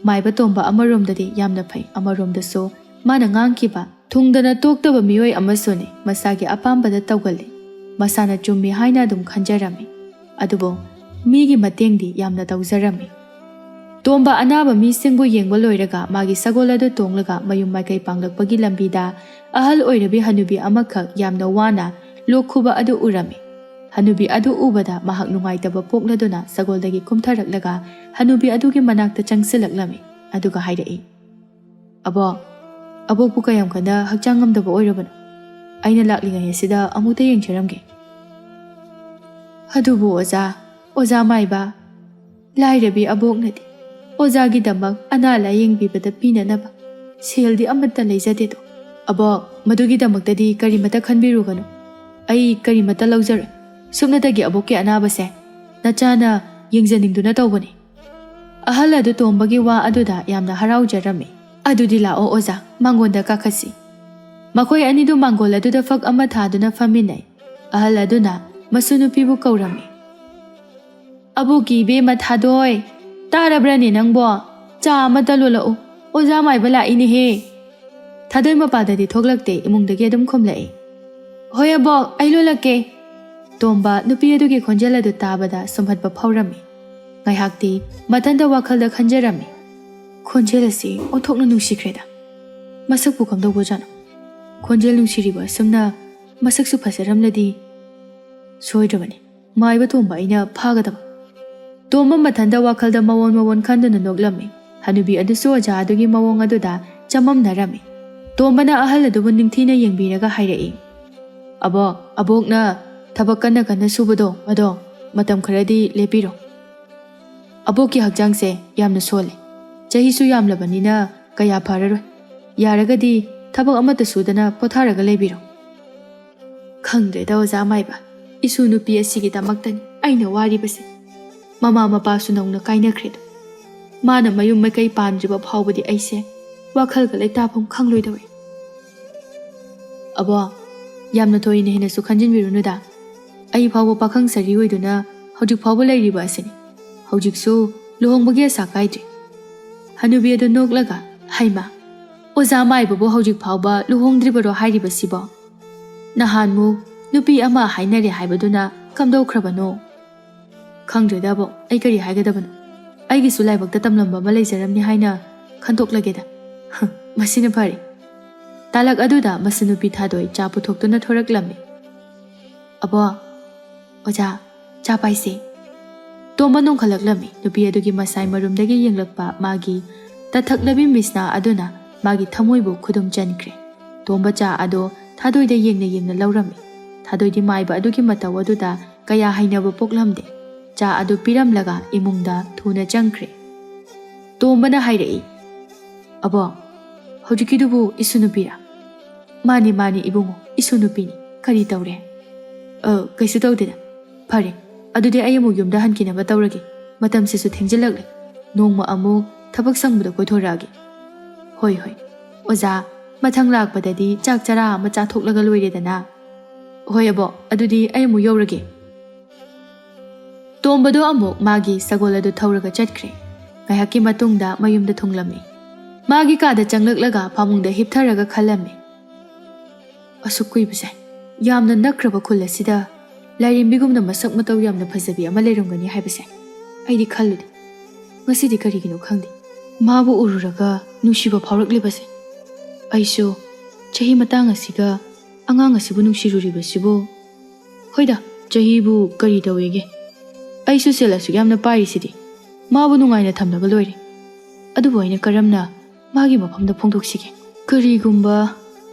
ꯃꯥꯏꯕ ꯇꯣꯝꯕ ꯑꯃꯔꯣꯝꯗꯗꯤ ꯌꯥꯝꯅ ꯐꯩ, ꯑꯃꯔꯣꯝꯗꯁꯨ ꯃꯥꯅ ꯉꯥꯡꯈꯤꯕ ꯊꯨꯡꯗꯅ ꯇꯣꯛꯇꯕ ꯃꯤꯑꯣꯏ ꯑꯃꯁꯨꯅꯤ꯫ ꯃꯁꯥꯒꯤ ꯑꯄꯥꯝꯕꯗ ꯇꯧꯒꯜꯂꯤ꯫ ꯃꯁꯥꯅ ꯆꯨꯝꯃꯤ ꯍꯥꯏꯅ ꯑꯗꯨꯝ ꯈꯟꯖꯔꯝꯃꯤ꯫ ꯑꯗꯨꯕꯨ ꯃꯤꯒꯤ ꯃꯇꯦꯡꯗꯤ ꯌꯥꯝꯅ ꯇꯧꯖꯔꯝꯃꯤ꯫ ꯇꯣꯝꯕ ꯑꯅꯥꯕ ꯃꯤꯁꯤꯡꯕꯨ ꯌꯦꯡꯕ ꯂꯣꯏꯔꯒ ꯃꯥꯒꯤ ꯁꯒꯣꯜ ꯑꯗꯨ ꯇꯣꯡꯂꯒ ꯃꯌꯨꯝ ꯃꯥꯏꯀꯩ ꯄꯥꯡꯂꯛꯄꯒꯤ ꯂꯝꯕꯤꯗ ꯑꯍꯜ ꯑꯣꯏꯔꯕꯤ ꯍꯅꯨꯕꯤ ꯑꯃꯈꯛ ꯌꯥꯝꯅ ꯋꯥꯅ ꯂꯣꯛ ꯈꯨꯕ ꯑꯗꯨ ꯎꯔꯝꯃꯤ꯫ ꯍꯅꯨꯕꯤ ꯑꯗꯨ ꯎꯕꯗ ꯃꯍꯥꯛ ꯅꯨꯡꯉꯥꯏꯇꯕ ꯄꯣꯛꯂꯗꯨꯅ ꯁꯒꯣꯜꯗꯒꯤ ꯀꯨꯝꯊꯔꯛꯂꯒ ꯍꯅꯨꯕꯤ ꯑꯗꯨꯒꯤ ꯃꯅꯥꯛꯇ ꯆꯪꯁꯤꯜꯂꯛꯂꯝꯃꯤ꯫ ꯑꯗꯨꯒ ꯍꯥꯏꯔꯛꯏ, "ꯑꯕꯣꯛ, ꯑꯕꯣꯛꯄꯨ ꯀꯌꯥꯝ ꯀꯟꯅ ꯍꯛꯆꯥꯡ ꯉꯝꯗꯕ ꯑꯣꯏꯔꯕꯅꯣ? ꯑꯩꯅ ꯂꯥꯛꯂꯤꯉꯩ ꯑꯁꯤꯗ ꯑꯃꯨꯛꯇ ꯌꯦꯡꯖꯔꯝꯒꯦ꯫" ꯑꯗꯨꯕꯨ ꯑꯣꯖꯥ, ꯑꯣꯖꯥ ꯃꯥꯏꯕ, ꯂꯥꯏꯔꯕꯤ ꯑꯕꯣꯛꯅꯗꯤ ꯑꯣꯖꯥꯒꯤꯗꯃꯛ ꯑꯅꯥ ꯂꯥꯌꯦꯡꯕꯤꯕꯗ ꯄꯤꯅꯅꯕ ꯁꯦꯜꯗꯤ ꯑꯃꯠꯇ ꯂꯩꯖꯗꯦꯗꯣ꯫ "ꯑꯕꯣꯛ, ꯃꯗꯨꯒꯤꯗꯃꯛꯇꯗꯤ ꯀꯔꯤꯃꯠꯇ ꯈꯟꯕꯤꯔꯨꯒꯅꯨ꯫ ꯑꯩ ꯀꯔꯤꯃꯠꯇ ꯂꯧꯖꯔꯣꯏ꯫ ꯁꯨꯞꯅꯇꯒꯤ ꯑꯕꯣꯛꯀꯤ ꯑꯅꯥꯕꯁꯦ ꯅꯆꯥꯅ ꯌꯦꯡꯖꯅꯤꯡꯗꯨꯅ ꯇꯧꯕꯅꯤ꯫" ꯑꯍꯜ ꯑꯗꯨ ꯇꯣꯝꯕꯒꯤ ꯋꯥ ꯑꯗꯨꯗ ꯌꯥꯝꯅ ꯍꯔꯥꯎꯖꯔꯝꯃꯤ꯫ "ꯑꯗꯨꯗꯤ ꯂꯥꯛꯑꯣ ꯑꯣꯖꯥ, ꯃꯥꯡꯒꯣꯟꯗ ꯀꯥꯈꯠꯁꯤ꯫" ꯃꯈꯣꯏ ꯑꯅꯤꯗꯨ ꯃꯥꯡꯒꯣꯜ ꯑꯗꯨꯗ ꯐꯛ ꯑꯃ ꯊꯥꯗꯨꯅ ꯐꯝꯃꯤꯟꯅꯩ꯫ ꯑꯍꯜ ꯑꯗꯨꯅ ꯃꯁꯨ ꯅꯨꯄꯤꯕꯨ ꯀꯧꯔꯝꯃꯤ꯫ "ꯑꯕꯣꯛꯀꯤ ꯏꯕꯦꯝꯃ ꯊꯥꯗꯣꯏ, ꯇꯥꯔꯕ꯭ꯔꯅꯦ ꯅꯪꯕꯣ? ꯆꯥ ꯑꯃꯇ ꯂꯣꯜꯂꯛꯎ꯫ "ꯑꯣꯖꯥ ꯃꯥꯏꯕ ꯂꯥꯛꯏꯅꯦꯍꯦ!" ꯊꯥꯗꯣꯏ ꯃꯄꯥꯗꯗꯤ ꯊꯣꯛꯂꯛꯇꯦ, ꯏꯃꯨꯡꯗꯒꯤ ꯑꯗꯨꯝ ꯈꯨꯝꯂꯛꯏ꯫ "ꯍꯣꯏ ꯑꯕꯣꯛ, ꯑꯩ ꯂꯣꯜꯂꯛꯀꯦ꯫" ꯇꯣꯝꯕ ꯅꯨꯄꯤ ꯑꯗꯨꯒꯤ ꯈꯣꯟꯖꯦꯜ ꯑꯗꯨ ꯇꯥꯕꯗ ꯁꯨꯝꯍꯠꯄ ꯐꯥꯎꯔꯝꯃꯤ꯫ ꯉꯥꯏꯍꯥꯛꯇꯤ ꯃꯊꯟꯇ ꯋꯥꯈꯜꯗ ꯈꯟꯖꯔꯝꯃꯤ, "ꯈꯣꯟꯖꯦꯜ ꯑꯁꯤ ꯑꯣꯟꯊꯣꯛꯅ ꯅꯨꯡꯁꯤꯈ꯭ꯔꯦꯗ꯫ ꯃꯁꯛꯄꯨ ꯀꯝꯗꯧꯕꯖꯥꯠꯅꯣ? ꯈꯣꯟꯖꯦꯜ ꯅꯨꯡꯁꯤꯔꯤꯕ ꯑꯁꯨꯝꯅ ꯃꯁꯛꯁꯨ ꯐꯖꯔꯝꯂꯗꯤ ꯁꯣꯏꯗ꯭ꯔꯕꯅꯤ꯫ ꯃꯥꯏꯕ ꯇꯣꯝꯕ ꯑꯩꯅ ꯐꯥꯒꯗꯕ꯫" ꯇꯣꯝꯕ ꯃꯊꯟꯇ ꯋꯥꯈꯜꯗ ꯃꯑꯣꯟ ꯃꯑꯣꯟ ꯈꯟꯗꯨꯅ ꯅꯣꯛꯂꯝꯃꯤ꯫ ꯍꯅꯨꯕꯤ ꯑꯗꯨꯁꯨ ꯑꯣꯖꯥ ꯑꯗꯨꯒꯤ ꯃꯑꯣꯡ ꯑꯗꯨꯗ ꯆꯃꯝꯅꯔꯝꯃꯤ꯫ ꯇꯣꯝꯕꯅ ꯑꯍꯜ ꯑꯗꯨꯕꯨ ꯅꯤꯡꯊꯤꯅ ꯌꯦꯡꯕꯤꯔꯒ ꯍꯥꯏꯔꯛꯏ, "ꯑꯕꯣ, ꯑꯕꯣꯛꯅ ꯊꯕꯛ ꯀꯟꯅ ꯀꯟꯅ ꯁꯨꯕꯗꯣ, ꯃꯗꯣ ꯃꯇꯝ ꯈꯔꯗꯤ ꯂꯦꯞꯄꯤꯔꯣ꯫ ꯑꯕꯣꯛꯀꯤ ꯍꯛꯆꯥꯡꯁꯦ ꯌꯥꯝꯅ ꯁꯣꯜꯂꯦ꯫ ꯆꯍꯤꯁꯨ ꯌꯥꯝꯂꯕꯅꯤꯅ ꯀꯌꯥ ꯐꯔꯔꯣꯏ꯫ ꯌꯥꯔꯒꯗꯤ ꯊꯕꯛ ꯑꯃꯠꯇ ꯁꯨꯗꯅ ꯄꯣꯊꯥꯔꯒ ꯂꯩꯕꯤꯔꯣ꯫" "ꯈꯪꯗ꯭ꯔꯦꯗ ꯑꯣꯖꯥ ꯃꯥꯏꯕ, ꯏꯁꯨ ꯅꯨꯄꯤ ꯑꯁꯤꯒꯤꯗꯃꯛꯇꯅꯤ ꯑꯩꯅ ꯋꯥꯔꯤꯕꯁꯦ꯫ ꯃꯃꯥ ꯃꯄꯥꯁꯨ ꯅꯧꯅ ꯀꯥꯏꯅꯈ꯭ꯔꯦꯗꯣ꯫ ꯃꯥꯅ ꯃꯌꯨꯝ ꯃꯀꯩ ꯄꯥꯟꯗ꯭ꯔꯤꯕ ꯐꯥꯎꯕꯗꯤ ꯑꯩꯁꯦ ꯋꯥꯈꯜꯒ ꯂꯩꯇꯥꯐꯝ ꯈꯪꯂꯣꯏꯗꯧꯔꯦ꯫" "ꯑꯕꯣ, ꯌꯥꯝꯅ ꯊꯣꯏꯅ ꯍꯦꯟꯅꯁꯨ ꯈꯟꯖꯤꯟꯕꯤꯔꯨꯅꯨꯗ꯫ ꯑꯩ ꯐꯥꯎꯕ ꯄꯥꯈꯪ ꯁꯥꯔꯤ ꯑꯣꯏꯗꯨꯅ ꯍꯧꯖꯤꯛ ꯐꯥꯎꯕ ꯂꯩꯔꯤꯕ ꯑꯁꯤꯅꯤ꯫ ꯍꯧꯖꯤꯛꯁꯨ ꯂꯨꯍꯣꯡꯕꯒꯤ ꯑꯁꯥ ꯀꯥꯏꯗ꯭ꯔꯤ꯫" ꯍꯅꯨꯕꯤ ꯑꯗꯨ ꯅꯣꯛꯂꯒ, "ꯍꯩꯃꯥ, ꯑꯣꯖꯥ ꯃꯥꯏꯕꯕꯨ ꯍꯧꯖꯤꯛ ꯐꯥꯎꯕ ꯂꯨꯍꯣꯡꯗ꯭ꯔꯤꯕꯔꯣ ꯍꯥꯏꯔꯤꯕꯁꯤꯕꯣ? ꯅꯍꯥꯟꯃꯨꯛ ꯅꯨꯄꯤ ꯑꯃ ꯍꯥꯏꯅꯔꯦ ꯍꯥꯏꯕꯗꯨꯅ ꯀꯝꯗꯧꯈ꯭ꯔꯕꯅꯣ?" "ꯈꯪꯗ꯭ꯔꯦꯗ ꯑꯕꯣꯛ, ꯑꯩ ꯀꯔꯤ ꯍꯥꯏꯒꯗꯕꯅꯣ? ꯑꯩꯒꯤꯁꯨ ꯂꯥꯏꯕꯛꯇ ꯇꯝꯂꯝꯕ ꯑꯃ ꯂꯩꯖꯔꯝꯅꯤ ꯍꯥꯏꯅ ꯈꯟꯇꯣꯛꯂꯒꯦꯗ꯫" ꯃꯁꯤꯅ ꯐꯔꯦ꯫ ꯇꯥꯂꯛ ꯑꯗꯨꯗ ꯃꯁꯨ ꯅꯨꯄꯤ ꯊꯥꯗꯣꯏ ꯆꯥ ꯄꯨꯊꯣꯛꯇꯨꯅ ꯊꯣꯔꯛꯂꯝꯃꯤ꯫ "ꯑꯕꯣ, ꯑꯣꯖꯥ, ꯆꯥ ꯄꯥꯏꯁꯦ꯫" ꯇꯣꯝꯕ ꯅꯣꯡꯈꯠꯂꯛꯂꯝꯃꯤ꯫ ꯅꯨꯄꯤ ꯑꯗꯨꯒꯤ ꯃꯁꯥꯏ ꯃꯔꯨꯝꯗꯒꯤ ꯌꯦꯡꯂꯛꯄ ꯃꯥꯒꯤ ꯇꯠꯊꯛꯂꯕꯤ ꯃꯤꯁꯅꯥ ꯑꯗꯨꯅ ꯃꯥꯒꯤ ꯊꯃꯣꯏꯕꯨ ꯈꯨꯗꯨꯝ ꯆꯟꯈ꯭ꯔꯦ꯫ ꯇꯣꯝꯕ ꯆꯥ ꯑꯗꯣ ꯊꯥꯗꯣꯏꯗ ꯌꯦꯡꯅ ꯌꯦꯡꯅ ꯂꯧꯔꯝꯃꯤ꯫ ꯊꯥꯗꯣꯏꯗꯤ ꯃꯥꯏꯕ ꯑꯗꯨꯒꯤ ꯃꯇꯧ ꯑꯗꯨꯗ ꯀꯌꯥ ꯍꯩꯅꯕ ꯄꯣꯛꯂꯝꯗꯦ꯫ ꯆꯥ ꯑꯗꯨ ꯄꯤꯔꯝꯂꯒ ꯏꯃꯨꯡꯗ ꯊꯨꯅ ꯆꯪꯈ꯭ꯔꯦ꯫ ꯇꯣꯝꯕꯅ ꯍꯥꯏꯔꯛꯏ, "ꯑꯕꯣ, ꯍꯧꯖꯤꯛꯀꯤꯗꯨꯕꯨ ꯏꯁꯨ ꯅꯨꯄꯤꯔꯥ?" "ꯃꯥꯅꯤ, ꯃꯥꯅꯤ ꯏꯕꯨꯡꯉꯣ, ꯏꯁꯨ ꯅꯨꯄꯤꯅꯤ꯫ ꯀꯔꯤ ꯇꯧꯔꯦ?" "ꯑ, ꯀꯩꯁꯨ ꯇꯧꯗꯦꯗ꯫ ꯐꯔꯦ, ꯑꯗꯨꯗꯤ ꯑꯩ ꯑꯃꯨꯛ ꯌꯨꯝꯗ ꯍꯟꯈꯤꯅꯕ ꯇꯧꯔꯒꯦ꯫ ꯃꯇꯝꯁꯤꯁꯨ ꯊꯦꯡꯖꯤꯜꯂꯛꯂꯦ꯫ ꯅꯣꯡꯃ ꯑꯃꯨꯛ ꯊꯕꯛ ꯁꯪꯕꯗ ꯀꯣꯏꯊꯣꯔꯛꯑꯒꯦ꯫" "ꯍꯣꯏ, ꯍꯣꯏ꯫ ꯑꯣꯖꯥ, ꯃꯊꯪ ꯂꯥꯛꯄꯗꯗꯤ ꯆꯥꯛ ꯆꯔꯥ ꯑꯃ ꯆꯥꯊꯣꯛꯂꯒ ꯂꯣꯏꯔꯦꯗꯅ꯫" "ꯍꯣꯏ ꯑꯕꯣ, ꯑꯗꯨꯗꯤ ꯑꯩ ꯑꯃꯨꯛ ꯌꯧꯔꯒꯦ꯫" ꯇꯣꯝꯕꯗꯣ ꯑꯃꯨꯛ ꯃꯥꯒꯤ ꯁꯒꯣꯜ ꯑꯗꯨ ꯊꯧꯔꯒ ꯆꯠꯈ꯭ꯔꯦ꯫ ꯉꯥꯏꯍꯥꯛꯀꯤ ꯃꯇꯨꯡꯗ ꯃꯌꯨꯝꯗ ꯊꯨꯡꯂꯝꯃꯤ꯫ ꯃꯥꯒꯤ ꯀꯥꯗ ꯆꯪꯂꯛꯂꯒ ꯐꯃꯨꯡꯗ ꯍꯤꯞꯊꯔꯒ ꯈꯜꯂꯝꯃꯤ꯫ ꯑꯁꯨꯛ ꯀꯨꯏꯕꯁꯦ, ꯌꯥꯝꯅ ꯅꯛꯈ꯭ꯔꯕ ꯈꯨꯜ ꯑꯁꯤꯗ ꯂꯥꯏꯔꯦꯝꯕꯤꯒꯨꯝꯅ ꯃꯁꯛ ꯃꯇꯧ ꯌꯥꯝꯅ ꯐꯖꯕꯤ ꯑꯃ ꯂꯩꯔꯝꯒꯅꯤ ꯍꯥꯏꯕꯁꯦ ꯑꯩꯗꯤ ꯈꯜꯂꯨꯗꯦ꯫ ꯉꯁꯤꯗꯤ ꯀꯔꯤꯒꯤꯅꯣ ꯈꯪꯗꯦ, ꯃꯥꯕꯨ ꯎꯔꯨꯔꯒ ꯅꯨꯡꯁꯤꯕ ꯐꯥꯎꯔꯛꯂꯤꯕꯁꯦ꯫ ꯑꯩꯁꯨ ꯆꯍꯤ ꯃꯇꯥꯡ ꯑꯁꯤꯒ ꯑꯉꯥꯡ ꯑꯁꯤꯕꯨ ꯅꯨꯡꯁꯤꯔꯨꯔꯤꯕꯁꯤꯕꯨ꯫ ꯍꯣꯏꯗ, ꯆꯍꯤꯕꯨ ꯀꯔꯤ ꯇꯧꯋꯦꯒꯦ? ꯑꯩꯁꯨ ꯁꯦꯜ ꯑꯁꯨꯛ ꯌꯥꯝꯅ ꯄꯥꯏꯔꯤꯁꯤꯗꯤ꯫ ꯃꯥꯕꯨ ꯅꯨꯡꯉꯥꯏꯅ ꯊꯝꯂꯒ ꯂꯣꯏꯔꯦ꯫ ꯑꯗꯨꯕꯨ ꯑꯩꯅ ꯀꯔꯝꯅ ꯃꯥꯒꯤ ꯃꯐꯝꯗ ꯐꯣꯡꯗꯣꯛꯁꯤꯒꯦ? ꯀꯔꯤꯒꯨꯝꯕ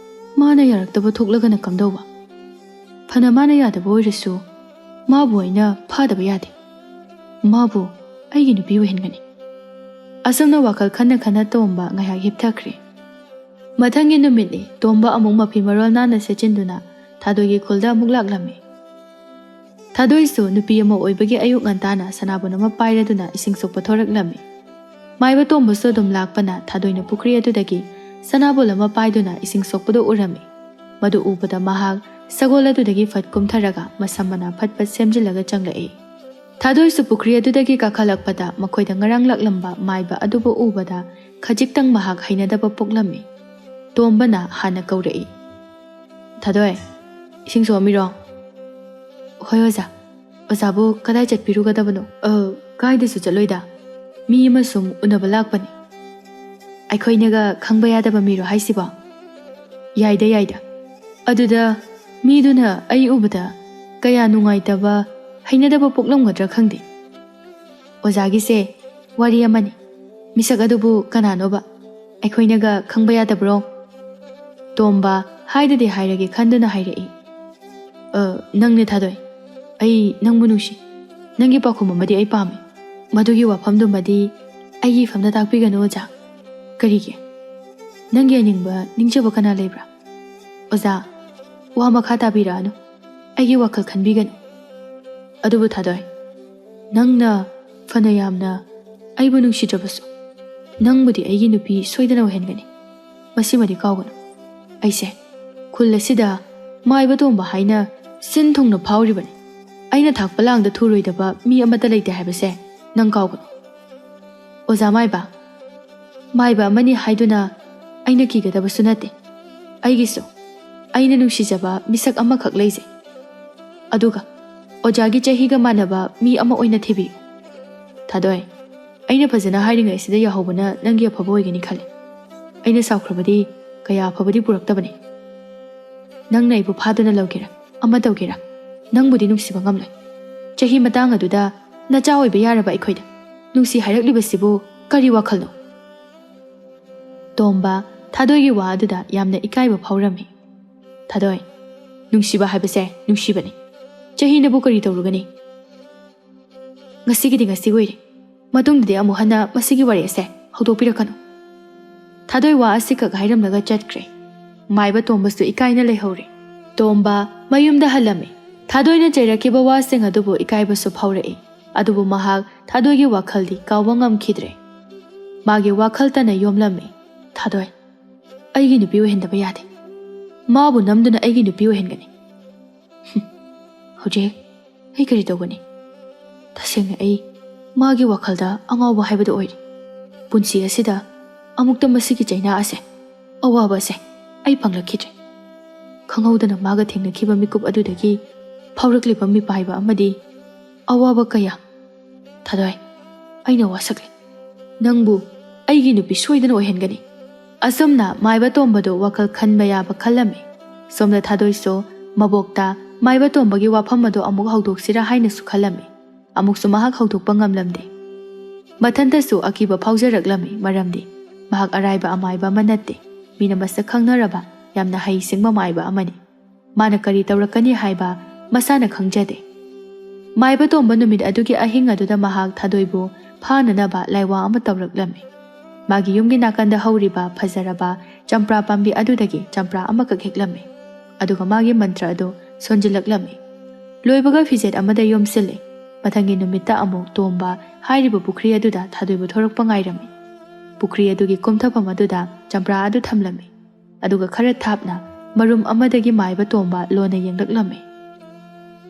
ꯃꯥꯅ ꯌꯥꯔꯛꯇꯕ ꯊꯣꯛꯂꯒꯅ ꯀꯝꯗꯧꯕ? ꯐꯅ ꯃꯥꯅ ꯌꯥꯗꯕ ꯑꯣꯏꯔꯁꯨ, ꯃꯥꯕꯨ ꯑꯩꯅ ꯐꯥꯗꯕ ꯌꯥꯗꯦ꯫ ꯃꯥꯕꯨ ꯑꯩꯒꯤ ꯅꯨꯄꯤ ꯑꯣꯏꯍꯟꯒꯅꯤ꯫ ꯑꯁꯨꯝꯅ ꯋꯥꯈꯜ ꯈꯟꯅ ꯈꯟꯅ ꯇꯣꯝꯕ ꯉꯥꯏꯍꯥꯛ ꯍꯤꯞꯊꯈ꯭ꯔꯦ꯫ ꯃꯊꯪꯒꯤ ꯅꯨꯃꯤꯠꯅꯤ꯫ ꯇꯣꯝꯕ ꯑꯃꯨꯛ ꯃꯐꯤ ꯃꯔꯣꯜ ꯅꯥꯟꯅ ꯁꯦꯠꯆꯤꯟꯗꯨꯅ ꯊꯥꯗꯣꯏꯒꯤ ꯈꯨꯜꯗ ꯑꯃꯨꯛ ꯂꯥꯛꯂꯝꯃꯤ꯫ ꯊꯥꯗꯣꯏꯁꯨ ꯅꯨꯄꯤ ꯑꯃ ꯑꯣꯏꯕꯒꯤ ꯑꯌꯨꯛ ꯉꯟꯇꯥꯅ ꯁꯅꯥꯕꯨꯟ ꯑꯃ ꯄꯥꯏꯔꯗꯨꯅ ꯏꯁꯤꯡ ꯁꯣꯛꯄ ꯊꯣꯔꯛꯂꯝꯃꯤ꯫ ꯃꯥꯏꯕ ꯇꯣꯝꯕꯁꯨ ꯑꯗꯨꯝ ꯂꯥꯛꯄꯅ ꯊꯥꯗꯣꯏꯅ ꯄꯨꯈ꯭ꯔꯤ ꯑꯗꯨꯗꯒꯤ ꯁꯅꯥꯕꯨꯟ ꯑꯃ ꯄꯥꯏꯗꯨꯅ ꯏꯁꯤꯡ ꯁꯣꯛꯄꯗꯨ ꯎꯔꯝꯃꯤ꯫ ꯃꯗꯨ ꯎꯕꯗ ꯃꯍꯥꯛ ꯁꯒꯣꯜ ꯑꯗꯨꯗꯒꯤ ꯐꯠ ꯀꯨꯝꯊꯔꯒ ꯃꯁꯝ ꯃꯅꯥ ꯐꯠ ꯐꯠ ꯁꯦꯝꯖꯤꯜꯂꯒ ꯆꯪꯂꯛꯏ꯫ ꯊꯥꯗꯣꯏꯁꯨ ꯄꯨꯈ꯭ꯔꯤ ꯑꯗꯨꯗꯒꯤ ꯀꯥꯈꯠꯂꯛꯄꯗ ꯃꯈꯣꯏꯗ ꯉꯔꯥꯡ ꯂꯥꯛꯂꯝꯕ ꯃꯥꯏꯕ ꯑꯗꯨꯕꯨ ꯎꯕꯗ ꯈꯖꯤꯛꯇꯪ ꯃꯍꯥꯛ ꯍꯩꯅꯗꯕ ꯄꯣꯛꯂꯝꯃꯤ꯫ ꯇꯣꯝꯕꯅ ꯍꯥꯟꯅ ꯀꯧꯔꯛꯏ, "ꯊꯥꯗꯣꯏ, ꯏꯁꯤꯡ ꯁꯣꯛꯑꯝꯃꯤꯔꯣ?" "ꯍꯣꯏ ꯑꯣꯖꯥ꯫ ꯑꯣꯖꯥꯕꯨ ꯀꯗꯥꯏ ꯆꯠꯄꯤꯔꯨꯒꯗꯕꯅꯣ?" "ꯑ, ꯀꯥꯏꯗꯁꯨ ꯆꯠꯂꯣꯏꯗ꯫ ꯃꯤ ꯑꯃ ꯁꯨꯝ ꯎꯅꯕ ꯂꯥꯛꯄꯅꯤ꯫ ꯑꯩꯈꯣꯏꯅꯒ ꯈꯪꯕ ꯌꯥꯗꯕ ꯃꯤꯔꯣ ꯍꯥꯏꯁꯤꯕꯣ?" "ꯌꯥꯏꯗ, ꯌꯥꯏꯗ꯫ ꯑꯗꯨꯗ ꯃꯤꯗꯨꯅ ꯑꯩ ꯎꯕꯗ ꯀꯌꯥ ꯅꯨꯡꯉꯥꯏꯇꯕ, ꯍꯩꯅꯗꯕ ꯄꯣꯛꯂꯝꯒꯗ꯭ꯔꯥ ꯈꯪꯗꯦ꯫ ꯑꯣꯖꯥꯒꯤꯁꯦ ꯋꯥꯔꯤ ꯑꯃꯅꯤ꯫ ꯃꯤꯁꯛ ꯑꯗꯨꯕꯨ ꯀꯅꯥꯅꯣꯕ? ꯑꯩꯈꯣꯏꯅꯒ ꯈꯪꯕ ꯌꯥꯗꯕ꯭ꯔꯣ?" ꯇꯣꯝꯕ ꯍꯥꯏꯗꯗꯤ ꯍꯥꯏꯔꯒꯦ ꯈꯟꯗꯨꯅ ꯍꯥꯏꯔꯛꯏ꯫ "ꯑ, ꯅꯪꯅꯦ ꯊꯥꯗꯣꯏ꯫ ꯑꯩ ꯅꯪꯕꯨ ꯅꯨꯡꯁꯤ꯫ ꯅꯪꯒꯤ ꯄꯥꯎꯈꯨꯝ ꯑꯃꯗꯤ ꯑꯩ ꯄꯥꯝꯃꯤ꯫ ꯃꯗꯨꯒꯤ ꯋꯥꯐꯝꯗꯨꯃꯗꯤ ꯑꯩꯒꯤ ꯏꯐꯝꯗ ꯇꯥꯛꯄꯤꯒꯅꯨ ꯑꯣꯖꯥ꯫ ꯀꯔꯤꯒꯤ? ꯅꯪꯒꯤ ꯑꯅꯤꯡꯕ ꯅꯤꯡꯖꯕ ꯀꯅꯥ ꯂꯩꯕ꯭ꯔꯥ? ꯑꯣꯖꯥ, ꯋꯥ ꯃꯈꯥ ꯇꯥꯕꯤꯔꯛꯑꯅꯨ꯫ ꯑꯩꯒꯤ ꯋꯥꯈꯜ ꯈꯟꯕꯤꯒꯅꯨ꯫ ꯑꯗꯨꯕꯨ ꯊꯥꯗꯣꯏ, ꯅꯪꯅ ꯐꯅ ꯌꯥꯝꯅ ꯑꯩꯕꯨ ꯅꯨꯡꯁꯤꯗ꯭ꯔꯕꯁꯨ, ꯅꯪꯕꯨꯗꯤ ꯑꯩꯒꯤ ꯅꯨꯄꯤ ꯁꯣꯏꯗꯅ ꯑꯣꯏꯍꯟꯒꯅꯤ꯫ ꯃꯁꯤꯃꯗꯤ ꯀꯥꯎꯒꯅꯨ꯫ ꯑꯩꯁꯦ ꯈꯨꯜ ꯑꯁꯤꯗ ꯃꯥꯏꯕ ꯇꯣꯝꯕ ꯍꯥꯏꯅ ꯁꯤꯟ ꯊꯨꯡꯅ ꯐꯥꯎꯔꯤꯕꯅꯤ꯫ ꯑꯩꯅ ꯊꯥꯛꯄ ꯂꯥꯡꯗ ꯊꯨꯔꯣꯏꯗꯕ ꯃꯤ ꯑꯃꯠꯇ ꯂꯩꯇꯦ ꯍꯥꯏꯕꯁꯦ ꯅꯪ ꯀꯥꯎꯒꯅꯨ꯫ ꯑꯣꯖꯥ ꯃꯥꯏꯕ, ꯃꯥꯏꯕ ꯑꯃꯅꯤ ꯍꯥꯏꯗꯨꯅ ꯑꯩꯅ ꯀꯤꯒꯗꯕꯁꯨ ꯅꯠꯇꯦ꯫ ꯑꯩꯒꯤꯁꯨ ꯑꯩꯅ ꯅꯨꯡꯁꯤꯖꯕ ꯃꯤꯁꯛ ꯑꯃꯈꯛ ꯂꯩꯖꯩ꯫ ꯑꯗꯨꯒ ꯑꯣꯖꯥꯒꯤ ꯆꯍꯤꯒ ꯃꯥꯟꯅꯕ ꯃꯤ ꯑꯃ ꯑꯣꯏꯅ ꯊꯤꯕꯤꯌꯨ꯫ ꯊꯥꯗꯣꯏ, ꯑꯩꯅ ꯐꯖꯅ ꯍꯥꯏꯔꯤꯉꯩꯁꯤꯗ ꯌꯥꯍꯧꯕꯅ ꯅꯪꯒꯤ ꯑꯐꯕ ꯑꯣꯏꯒꯅꯤ ꯈꯜꯂꯤ꯫ ꯑꯩꯅ ꯁꯥꯎꯈ꯭ꯔꯕꯗꯤ ꯀꯌꯥ ꯑꯐꯕꯗꯤ ꯄꯨꯔꯛꯇꯕꯅꯤ꯫ ꯅꯪꯅ ꯑꯩꯕꯨ ꯐꯥꯗꯨꯅ ꯂꯧꯒꯦꯔꯥ, ꯑꯃ ꯇꯧꯒꯦꯔꯥ, ꯅꯪꯕꯨꯗꯤ ꯅꯨꯡꯁꯤꯕ ꯉꯝꯂꯣꯏ꯫ ꯆꯍꯤ ꯃꯇꯥꯡ ꯑꯗꯨꯗ ꯅꯆꯥ ꯑꯣꯏꯕ ꯌꯥꯔꯕ ꯑꯩꯈꯣꯏꯗ ꯅꯨꯡꯁꯤ ꯍꯥꯏꯔꯛꯂꯤꯕꯁꯤꯕꯨ ꯀꯔꯤ ꯋꯥꯈꯜꯅꯣ? ꯇꯣꯝꯕ, ꯊꯥꯗꯣꯏꯒꯤ ꯋꯥ ꯑꯗꯨꯗ ꯌꯥꯝꯅ ꯏꯀꯥꯏꯕ ꯐꯥꯎꯔꯝꯃꯤ꯫ ꯊꯥꯗꯣꯏ, ꯅꯨꯡꯁꯤꯕ ꯍꯥꯏꯕꯁꯦ ꯅꯨꯡꯁꯤꯕꯅꯤ꯫ ꯆꯍꯤꯅꯕꯨ ꯀꯔꯤ ꯇꯧꯔꯨꯒꯅꯤ? ꯉꯁꯤꯒꯤꯗꯤ ꯉꯁꯤ ꯑꯣꯏꯔꯦ꯫ ꯃꯇꯨꯡꯗꯗꯤ ꯑꯃꯨꯛ ꯍꯟꯅ ꯃꯁꯤꯒꯤ ꯋꯥꯔꯤ ꯑꯁꯦ ꯍꯧꯗꯣꯛꯄꯤꯔꯛꯀꯅꯨ꯫ ꯊꯥꯗꯣꯏ ꯋꯥ ꯑꯁꯤꯈꯛ ꯍꯥꯏꯔꯝꯂꯒ ꯆꯠꯈ꯭ꯔꯦ꯫ ꯃꯥꯏꯕ ꯇꯣꯝꯕꯁꯨ ꯏꯀꯥꯏꯅ ꯂꯩꯍꯧꯔꯦ꯫ ꯇꯣꯝꯕ ꯃꯌꯨꯝꯗ ꯍꯜꯂꯝꯃꯤ꯫ ꯊꯥꯗꯣꯏꯅ ꯆꯩꯔꯛꯈꯤꯕ ꯋꯥꯁꯤꯡ ꯑꯗꯨꯕꯨ ꯏꯀꯥꯏꯕꯁꯨ ꯐꯥꯎꯔꯛꯏ꯫ ꯑꯗꯨꯕꯨ ꯃꯍꯥꯛ ꯊꯥꯗꯣꯏꯒꯤ ꯋꯥꯈꯜꯗꯤ ꯀꯥꯎꯕ ꯉꯝꯈꯤꯗ꯭ꯔꯦ꯫ ꯃꯥꯒꯤ ꯋꯥꯈꯜꯇꯅ ꯌꯣꯝꯂꯝꯃꯤ꯫ ꯊꯥꯗꯣꯏ, ꯑꯩꯒꯤ ꯅꯨꯄꯤ ꯑꯣꯏꯍꯟꯗꯕ ꯌꯥꯗꯦ꯫ ꯃꯥꯕꯨ ꯅꯝꯗꯨꯅ ꯑꯩꯒꯤ ꯅꯨꯄꯤ ꯑꯣꯏꯍꯟꯒꯅꯤ꯫ ꯍꯧꯖꯤꯛ ꯑꯩ ꯀꯔꯤ ꯇꯧꯒꯅꯤ? ꯇꯁꯦꯡꯅ ꯑꯩ ꯃꯥꯒꯤ ꯋꯥꯈꯜꯗ ꯑꯉꯥꯎꯕ ꯍꯥꯏꯕꯗꯨ ꯑꯣꯏꯔꯦ꯫ ꯄꯨꯟꯁꯤ ꯑꯁꯤꯗ ꯑꯃꯨꯛꯇ ꯃꯁꯤꯒꯤ ꯆꯩꯅꯥ ꯑꯁꯦ, ꯑꯋꯥꯕ ꯑꯁꯦ ꯑꯩ ꯐꯪꯂꯛꯈꯤꯗ꯭ꯔꯦ꯫ ꯈꯪꯍꯧꯗꯅ ꯃꯥꯒ ꯊꯦꯡꯅꯈꯤꯕ ꯃꯤꯀꯨꯞ ꯑꯗꯨꯗꯒꯤ ꯐꯥꯎꯔꯛꯂꯤꯕ ꯃꯤꯄꯥꯏꯕ ꯑꯃꯗꯤ ꯑꯋꯥꯕ ꯀꯌꯥ꯫ ꯊꯥꯗꯣꯏ, ꯑꯩꯅ ꯋꯥꯁꯛꯂꯦ꯫ ꯅꯪꯕꯨ ꯑꯩꯒꯤ ꯅꯨꯄꯤ ꯁꯣꯏꯗꯅ ꯑꯣꯏꯍꯟꯒꯅꯤ꯫ ꯑꯁꯨꯝꯅ ꯃꯥꯏꯕ ꯇꯣꯝꯕꯗꯨ ꯋꯥꯈꯜ ꯈꯟꯕ ꯌꯥꯕ ꯈꯜꯂꯝꯃꯤ꯫ ꯁꯣꯝꯗ ꯊꯥꯗꯣꯏꯁꯨ ꯃꯕꯣꯛꯇ ꯃꯥꯏꯕ ꯇꯣꯝꯕꯒꯤ ꯋꯥꯐꯝ ꯑꯗꯨ ꯑꯃꯨꯛ ꯍꯧꯗꯣꯛꯁꯤꯔꯥ ꯍꯥꯏꯅꯁꯨ ꯈꯜꯂꯝꯃꯤ꯫ ꯑꯃꯨꯛꯁꯨ ꯃꯍꯥꯛ ꯍꯧꯗꯣꯛꯄ ꯉꯝꯂꯝꯗꯦ꯫ ꯃꯊꯟꯇꯁꯨ ꯑꯀꯤꯕ ꯐꯥꯎꯖꯔꯛꯂꯝꯃꯤ, ꯃꯔꯝꯗꯤ ꯃꯍꯥꯛ ꯑꯔꯥꯏꯕ ꯑꯃꯥꯏꯕ ꯑꯃ ꯅꯠꯇꯦ꯫ ꯃꯤꯅ ꯃꯁꯛ ꯈꯪꯅꯔꯕ ꯌꯥꯝꯅ ꯍꯩꯁꯤꯡꯕ ꯃꯥꯏꯕ ꯑꯃꯅꯤ꯫ ꯃꯥꯅ ꯀꯔꯤ ꯇꯧꯔꯛꯀꯅꯤ ꯍꯥꯏꯕ ꯃꯁꯥꯅ ꯈꯪꯖꯗꯦ꯫ ꯃꯥꯏꯕ ꯇꯣꯝꯕ ꯅꯨꯃꯤꯠ ꯑꯗꯨꯒꯤ ꯑꯍꯤꯡ ꯑꯗꯨꯗ ꯃꯍꯥꯛ ꯊꯥꯗꯣꯏꯕꯨ ꯐꯥꯅꯅꯕ ꯂꯥꯏꯋꯥ ꯑꯃ ꯇꯧꯔꯛꯂꯝꯃꯤ꯫ ꯃꯥꯒꯤ ꯌꯨꯝꯒꯤ ꯅꯥꯀꯟꯗ ꯍꯧꯔꯤꯕ ꯐꯖꯔꯕ ꯆꯝꯄ꯭ꯔꯥ ꯄꯥꯝꯕꯤ ꯑꯗꯨꯗꯒꯤ ꯆꯝꯄ꯭ꯔꯥ ꯑꯃꯈꯛ ꯍꯦꯛꯂꯝꯃꯤ꯫ ꯑꯗꯨꯒ ꯃꯥꯒꯤ ꯃꯟꯇ꯭ꯔ ꯑꯗꯨ ꯁꯣꯟꯖꯤꯜꯂꯛꯂꯝꯃꯤ꯫ ꯂꯣꯏꯕꯒ ꯐꯤꯖꯦꯠ ꯑꯃꯗ ꯌꯣꯝꯁꯤꯜꯂꯤ꯫ ꯃꯊꯪꯒꯤ ꯅꯨꯃꯤꯠꯇ ꯑꯃꯨꯛ ꯇꯣꯝꯕ ꯍꯥꯏꯔꯤꯕ ꯄꯨꯈ꯭ꯔꯤ ꯑꯗꯨꯗ ꯊꯥꯗꯣꯏꯕꯨ ꯊꯣꯔꯛꯄ ꯉꯥꯏꯔꯝꯃꯤ꯫ ꯄꯨꯈ꯭ꯔꯤ ꯑꯗꯨꯒꯤ ꯀꯨꯝꯊꯐꯝ ꯑꯗꯨꯗ ꯆꯝꯄ꯭ꯔꯥ ꯑꯗꯨ ꯊꯝꯂꯝꯃꯤ꯫ ꯑꯗꯨꯒ ꯈꯔ ꯊꯥꯞꯅ ꯃꯔꯨꯝ ꯑꯃꯗꯒꯤ ꯃꯥꯏꯕ ꯇꯣꯝꯕ ꯂꯣꯟꯅ ꯌꯦꯡꯂꯛꯂꯝꯃꯤ꯫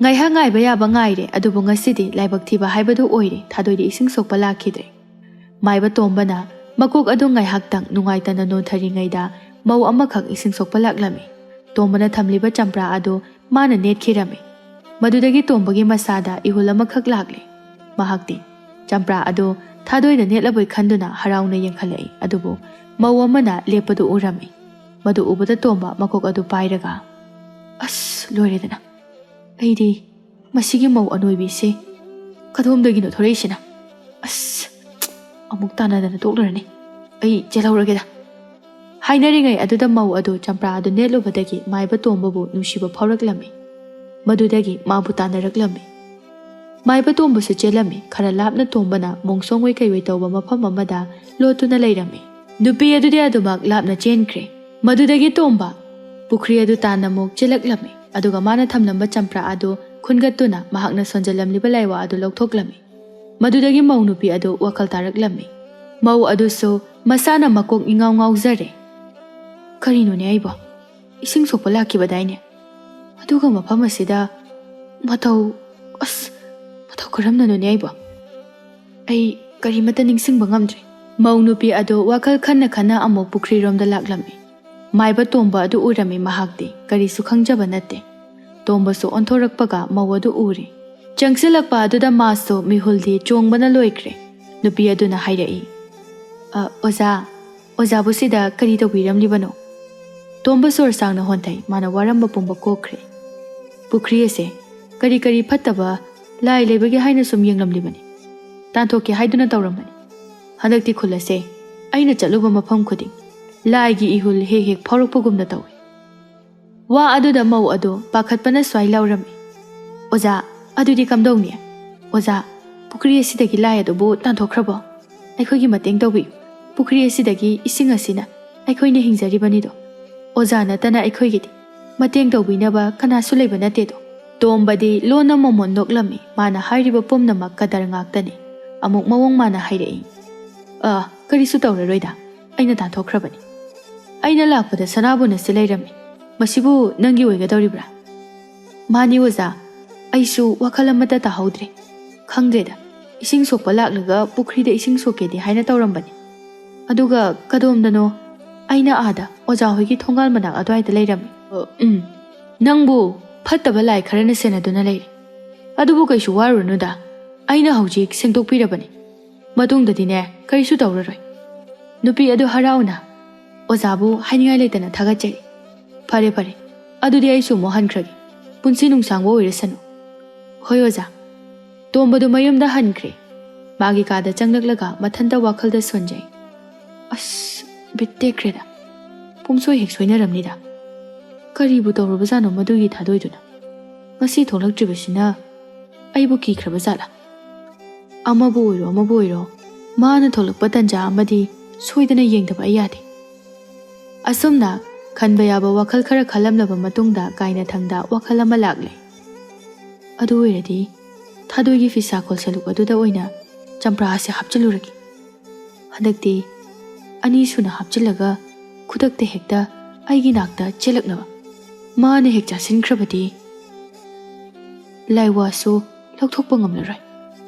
ꯉꯥꯏꯍꯥꯛ ꯉꯥꯏꯕ ꯌꯥꯕ ꯉꯥꯏꯔꯦ, ꯑꯗꯨꯕꯨ ꯉꯁꯤꯗꯤ ꯂꯥꯏꯕꯛ ꯊꯤꯕ ꯍꯥꯏꯕꯗꯨ ꯑꯣꯏꯔꯦ, ꯊꯥꯗꯣꯏꯗꯤ ꯏꯁꯤꯡ ꯁꯣꯛꯄ ꯂꯥꯛꯈꯤꯗ꯭ꯔꯦ꯫ ꯃꯥꯏꯕ ꯇꯣꯝꯕꯅ ꯃꯀꯣꯛ ꯑꯗꯨ ꯉꯥꯏꯍꯥꯛꯇꯪ ꯅꯨꯡꯉꯥꯏꯇꯅ ꯅꯣꯟꯊꯔꯤꯉꯩꯗ ꯃꯧ ꯑꯃꯈꯛ ꯏꯁꯤꯡ ꯁꯣꯛꯄ ꯂꯥꯛꯂꯝꯃꯤ꯫ ꯇꯣꯝꯕꯅ ꯊꯝꯂꯤꯕ ꯆꯝꯄ꯭ꯔꯥ ꯑꯗꯨ ꯃꯥꯅ ꯅꯦꯠꯈꯤꯔꯝꯃꯤ꯫ ꯃꯗꯨꯗꯒꯤ ꯇꯣꯝꯕꯒꯤ ꯃꯁꯥꯗ ꯏꯍꯨꯜ ꯑꯃꯈꯛ ꯂꯥꯛꯂꯦ꯫ ꯃꯍꯥꯛꯇꯤ ꯆꯝꯄ꯭ꯔꯥ ꯑꯗꯨ ꯊꯥꯗꯣꯏꯅ ꯅꯦꯠꯂꯕꯣꯏ ꯈꯟꯗꯨꯅ ꯍꯔꯥꯎꯅ ꯌꯦꯡꯈꯠꯂꯛꯏ, ꯑꯗꯨꯕꯨ ꯃꯧ ꯑꯃꯅ ꯂꯦꯞꯄꯗꯨ ꯎꯔꯝꯃꯤ꯫ ꯃꯗꯨ ꯎꯕꯗ ꯇꯣꯝꯕ ꯃꯀꯣꯛ ꯑꯗꯨ ꯄꯥꯏꯔꯒ, "ꯑꯁ, ꯂꯣꯏꯔꯦꯗꯅ꯫ ꯑꯩꯗꯤ ꯃꯁꯤꯒꯤ ꯃꯧ ꯑꯅꯣꯏꯕꯤꯁꯦ ꯀꯗꯣꯝꯗꯒꯤꯅꯣ ꯊꯣꯔꯛꯏꯁꯤꯅ? ꯑꯁ, ꯑꯃꯨꯛ ꯇꯥꯟꯅꯗꯅ ꯇꯣꯛꯂꯔꯅꯤ꯫ ꯑꯩ ꯆꯦꯜꯍꯧꯔꯒꯦꯗ"꯫ ꯍꯥꯏꯅꯔꯤꯉꯩ ꯑꯗꯨꯗ ꯃꯧ ꯑꯗꯨ ꯆꯝꯄ꯭ꯔꯥ ꯑꯗꯨ ꯅꯦꯠꯂꯨꯕꯗꯒꯤ ꯃꯥꯏꯕ ꯇꯣꯝꯕꯕꯨ ꯅꯨꯡꯁꯤꯕ ꯐꯥꯎꯔꯛꯂꯝꯃꯤ꯫ ꯃꯗꯨꯗꯒꯤ ꯃꯥꯕꯨ ꯇꯥꯟꯅꯔꯛꯂꯝꯃꯤ꯫ ꯃꯥꯏꯕ ꯇꯣꯝꯕꯁꯨ ꯆꯦꯜꯂꯝꯃꯤ꯫ ꯈꯔ ꯂꯥꯞꯅ ꯇꯣꯝꯕꯅ ꯃꯣꯡꯁꯣꯡꯑꯣꯏ ꯀꯩꯑꯣꯏ ꯇꯧꯕ ꯃꯐꯝ ꯑꯃꯗ ꯂꯣꯠꯇꯨꯅ ꯂꯩꯔꯝꯃꯤ꯫ ꯅꯨꯄꯤ ꯑꯗꯨꯗꯤ ꯑꯗꯨꯃꯛ ꯂꯥꯞꯅ ꯆꯦꯟꯈ꯭ꯔꯦ꯫ ꯃꯗꯨꯗꯒꯤ ꯇꯣꯝꯕ ꯄꯨꯈ꯭ꯔꯤ ꯑꯗꯨ ꯇꯥꯟꯅ ꯑꯃꯨꯛ ꯆꯦꯜꯂꯛꯂꯝꯃꯤ, ꯑꯗꯨꯒ ꯃꯥꯅ ꯊꯝꯂꯝꯕ ꯆꯝꯄ꯭ꯔꯥ ꯑꯗꯨ ꯈꯨꯟꯒꯠꯇꯨꯅ ꯃꯍꯥꯛꯅ ꯁꯣꯟꯖꯜꯂꯝꯂꯤꯕ ꯂꯥꯏꯋꯥ ꯑꯗꯨ ꯂꯧꯊꯣꯛꯂꯝꯃꯤ꯫ ꯃꯗꯨꯗꯒꯤ ꯃꯧ ꯅꯨꯄꯤ ꯑꯗꯨ ꯋꯥꯈꯜ ꯇꯥꯔꯛꯂꯝꯃꯤ꯫ ꯃꯧ ꯑꯗꯨꯁꯨ ꯃꯁꯥꯅ ꯃꯀꯣꯛ ꯏꯉꯥꯎ ꯉꯥꯎꯖꯔꯦ꯫ "ꯀꯔꯤꯅꯣꯅꯦ ꯑꯩꯕꯣ? ꯏꯁꯤꯡ ꯁꯣꯛꯄ ꯂꯥꯛꯈꯤꯕꯗꯥꯏꯅꯦ? ꯑꯗꯨꯒ ꯃꯐꯝ ꯑꯁꯤꯗ ꯃꯇꯧ, ꯑꯁ, ꯃꯇꯧ ꯀꯔꯝꯅꯅꯣꯅꯦ ꯑꯩꯕꯣ? ꯑꯩ ꯀꯔꯤꯃꯠꯇ ꯅꯤꯡꯁꯤꯡꯕ ꯉꯝꯗ꯭ꯔꯦ"꯫ ꯃꯧ ꯅꯨꯄꯤ ꯑꯗꯨ ꯋꯥꯈꯜ ꯈꯟꯅ ꯈꯟꯅ ꯑꯃꯨꯛ ꯄꯨꯈ꯭ꯔꯤꯔꯣꯝꯗ ꯂꯥꯛꯂꯝꯃꯤ꯫ ꯃꯥꯏꯕ ꯇꯣꯝꯕ ꯑꯗꯨ ꯎꯔꯝꯃꯤ ꯃꯍꯥꯛꯇꯤ꯫ ꯀꯔꯤꯁꯨ ꯈꯪꯖꯕ ꯅꯠꯇꯦ꯫ ꯇꯣꯝꯕꯁꯨ ꯑꯣꯟꯊꯣꯔꯛꯄꯒ ꯃꯧ ꯑꯗꯨ ꯎꯔꯦ꯫ ꯆꯪꯁꯤꯜꯂꯛꯄ ꯑꯗꯨꯗ ꯃꯥꯁꯨ ꯃꯤꯍꯨꯜꯗꯤ ꯆꯣꯡꯕꯅ ꯂꯣꯏꯈ꯭ꯔꯦ꯫ ꯅꯨꯄꯤ ꯑꯗꯨꯅ ꯍꯥꯏꯔꯛꯏ, "ꯑ, ꯑꯣꯖꯥ, ꯑꯣꯖꯥꯕꯨ ꯁꯤꯗ ꯀꯔꯤ ꯇꯧꯕꯤꯔꯝꯂꯤꯕꯅꯣ?" ꯇꯣꯝꯕ ꯁꯣꯔ ꯁꯥꯡꯅ ꯍꯣꯟꯊꯩ꯫ ꯃꯥꯅ ꯋꯥꯔꯝꯕ ꯄꯨꯝꯕ ꯀꯣꯛꯈ꯭ꯔꯦ꯫ "ꯄꯨꯈ꯭ꯔꯤ ꯑꯁꯦ ꯀꯔꯤ ꯀꯔꯤ ꯐꯠꯇꯕ ꯂꯥꯏ ꯂꯩꯕꯒꯦ ꯍꯥꯏꯅ ꯁꯨꯝ ꯌꯦꯡꯂꯝꯂꯤꯕꯅꯤ꯫ ꯇꯥꯟꯊꯣꯛꯀꯦ ꯍꯥꯏꯗꯨꯅ ꯇꯧꯔꯝꯕꯅꯤ꯫ ꯍꯟꯗꯛꯇꯤ ꯈꯨꯜ ꯑꯁꯦ ꯑꯩꯅ ꯆꯠꯂꯨꯕ ꯃꯐꯝ ꯈꯨꯗꯤꯡ ꯂꯥꯏꯒꯤ ꯏꯍꯨꯜ ꯍꯦꯛ ꯍꯦꯛ ꯐꯥꯎꯔꯛꯄꯒꯨꯝꯅ ꯇꯧꯏ"꯫ ꯋꯥ ꯑꯗꯨꯗ ꯃꯧ ꯑꯗꯨ ꯄꯥꯈꯠꯄꯅ ꯁ꯭ꯋꯥꯏ ꯂꯥꯎꯔꯝꯃꯤ꯫ "ꯑꯣꯖꯥ, ꯑꯗꯨꯗꯤ ꯀꯝꯗꯧꯅꯤ? ꯑꯣꯖꯥ, ꯄꯨꯈ꯭ꯔꯤ ꯑꯁꯤꯗꯒꯤ ꯂꯥꯏ ꯑꯗꯨꯕꯨ ꯇꯥꯟꯊꯣꯛꯈ꯭ꯔꯕꯣ? ꯑꯩꯈꯣꯏꯒꯤ ꯃꯇꯦꯡ ꯇꯧꯕꯤꯌꯨ꯫ ꯄꯨꯈ꯭ꯔꯤ ꯑꯁꯤꯗꯒꯤ ꯏꯁꯤꯡ ꯑꯁꯤꯅ ꯑꯩꯈꯣꯏꯅ ꯍꯤꯡꯖꯔꯤꯕꯅꯤꯗꯣ꯫ ꯑꯣꯖꯥ ꯅꯠꯇꯅ ꯑꯩꯈꯣꯏꯒꯤꯗꯤ ꯃꯇꯦꯡ ꯇꯧꯕꯤꯅꯕ ꯀꯅꯥꯁꯨ ꯂꯩꯕ ꯅꯠꯇꯦꯗꯣ"꯫ ꯇꯣꯝꯕꯗꯤ ꯂꯣꯟꯅ ꯃꯣꯃꯣꯟ ꯅꯣꯛꯂꯝꯃꯤ꯫ ꯃꯥꯅ ꯍꯥꯏꯔꯤꯕ ꯄꯨꯝꯅꯃꯛ ꯀꯗꯔ ꯉꯥꯛꯇꯅꯤ꯫ ꯑꯃꯨꯛ ꯃꯑꯣꯡ ꯃꯥꯅ ꯍꯥꯏꯔꯛꯏ, "ꯑ, ꯀꯔꯤꯁꯨ ꯇꯧꯔꯔꯣꯏꯗ꯫ ꯑꯩꯅ ꯇꯥꯟꯊꯣꯛꯈ꯭ꯔꯕꯅꯤ꯫ ꯑꯩꯅ ꯂꯥꯛꯄꯗ ꯁꯅꯥꯕꯨꯟ ꯑꯁꯤ ꯂꯩꯔꯝꯃꯤ꯫ ꯃꯁꯤꯕꯨ ꯅꯪꯒꯤ ꯑꯣꯏꯒꯗꯧꯔꯤꯕ꯭ꯔꯥ?" "ꯃꯥꯅꯤ ꯑꯣꯖꯥ, ꯑꯩꯁꯨ ꯋꯥꯈꯜ ꯑꯃꯠꯇ ꯇꯥꯍꯧꯗ꯭ꯔꯦ꯫ ꯈꯪꯗ꯭ꯔꯦꯗ, ꯏꯁꯤꯡ ꯁꯣꯛꯄ ꯂꯥꯛꯂꯒ ꯄꯨꯈ꯭ꯔꯤꯗ ꯏꯁꯤꯡ ꯁꯣꯛꯀꯦꯗꯤ ꯍꯥꯏꯅ ꯇꯧꯔꯝꯕꯅꯤ"꯫ ꯑꯗꯨꯒ ꯀꯗꯣꯝꯗꯅꯣ ꯑꯩꯅ ꯑꯥꯗ ꯑꯣꯖꯥ ꯍꯣꯏꯒꯤ ꯊꯣꯡꯒꯥꯜ ꯃꯅꯥꯛ ꯑꯗꯨꯋꯥꯏꯗ ꯂꯩꯔꯝꯃꯤ꯫ "ꯑ, ꯎꯝ, ꯅꯪꯕꯨ ꯐꯠꯇꯕ ꯂꯥꯏ ꯈꯔꯅ ꯁꯦꯟꯅꯗꯨꯅ ꯂꯩꯔꯤ꯫ ꯑꯗꯨꯕꯨ ꯀꯩꯁꯨ ꯋꯥꯔꯨꯔꯅꯨꯗ, ꯑꯩꯅ ꯍꯧꯖꯤꯛ ꯁꯦꯡꯗꯣꯛꯄꯤꯔꯕꯅꯤ꯫ ꯃꯇꯨꯡꯗꯗꯤꯅꯦ, ꯀꯔꯤꯁꯨ ꯇꯧꯔꯔꯣꯏ꯫" ꯅꯨꯄꯤ ꯑꯗꯨ ꯍꯔꯥꯎꯅ ꯑꯣꯖꯥꯕꯨ ꯍꯥꯏꯅꯤꯡꯉꯥꯏ ꯂꯩꯇꯅ ꯊꯥꯒꯠꯆꯔꯤ꯫ "ꯐꯔꯦ, ꯐꯔꯦ, ꯑꯗꯨꯗꯤ ꯑꯩꯁꯨ ꯑꯃꯨꯛ ꯍꯟꯈ꯭ꯔꯒꯦ꯫ ꯄꯨꯟꯁꯤ ꯅꯨꯡꯁꯥꯡꯕ ꯑꯣꯏꯔꯁꯅꯨ꯫" "ꯍꯣꯏ ꯑꯣꯖꯥ꯫" ꯇꯣꯝꯕꯗꯨ ꯃꯌꯨꯝꯗ ꯍꯟꯈ꯭ꯔꯦ꯫ ꯃꯥꯒꯤ ꯀꯥꯗ ꯆꯪꯂꯛꯂꯒ ꯃꯊꯟꯇ ꯋꯥꯈꯜꯗ ꯁꯣꯟꯖꯩ꯫ "ꯑꯁ, ꯕꯤꯠ ꯇꯦꯛꯈ꯭ꯔꯦꯗ꯫ ꯄꯨꯝꯁꯣꯏ ꯍꯦꯛ ꯁꯣꯏꯅꯔꯝꯅꯤꯗ꯫ ꯀꯔꯤꯕꯨ ꯇꯧꯔꯕꯖꯥꯠꯅꯣ ꯃꯗꯨꯒꯤ ꯊꯥꯗꯣꯏꯗꯨꯅ? ꯉꯁꯤ ꯊꯣꯛꯂꯛꯇ꯭ꯔꯤꯕꯁꯤꯅ ꯑꯩꯕꯨ ꯀꯤꯈ꯭ꯔꯕ ꯖꯥꯠꯂꯥ? ꯑꯃꯕꯨ ꯑꯣꯏꯔꯣ, ꯑꯃꯕꯨ ꯑꯣꯏꯔꯣ, ꯃꯥꯅ ꯊꯣꯛꯂꯛꯄ ꯇꯟꯖꯥ ꯑꯃꯗꯤ ꯁꯣꯏꯗꯅ ꯌꯦꯡꯗꯕ ꯑꯩ ꯌꯥꯗꯦ꯫" ꯑꯁꯨꯝꯅ ꯈꯟꯕ ꯌꯥꯕ ꯋꯥꯈꯜ ꯈꯔ ꯈꯜꯂꯝꯂꯕ ꯃꯇꯨꯡꯗ ꯀꯥꯏꯅꯊꯪꯗ ꯋꯥꯈꯜ ꯑꯃ ꯂꯥꯛꯂꯦ꯫ "ꯑꯗꯨ ꯑꯣꯏꯔꯗꯤ ꯊꯥꯗꯣꯏꯒꯤ ꯐꯤꯁꯥꯀꯣꯜ ꯁꯦꯂꯨꯛ ꯑꯗꯨꯗ ꯑꯣꯏꯅ ꯆꯝꯄ꯭ꯔꯥ ꯑꯁꯤ ꯍꯥꯞꯆꯤꯜꯂꯨꯔꯒꯦ꯫ ꯍꯟꯗꯛꯇꯤ ꯑꯅꯤꯁꯨꯅ ꯍꯥꯞꯆꯤꯜꯂꯒ ꯈꯨꯗꯛꯇ ꯍꯦꯛꯇ ꯑꯩꯒꯤ ꯅꯥꯛꯇ ꯆꯦꯜꯂꯛꯅꯕ꯫ ꯃꯥꯅ ꯍꯦꯛ ꯆꯥꯁꯤꯟꯈ꯭ꯔꯕꯗꯤ ꯂꯥꯏꯋꯥꯁꯨ ꯂꯧꯊꯣꯛꯄ ꯉꯝꯂꯔꯣꯏ,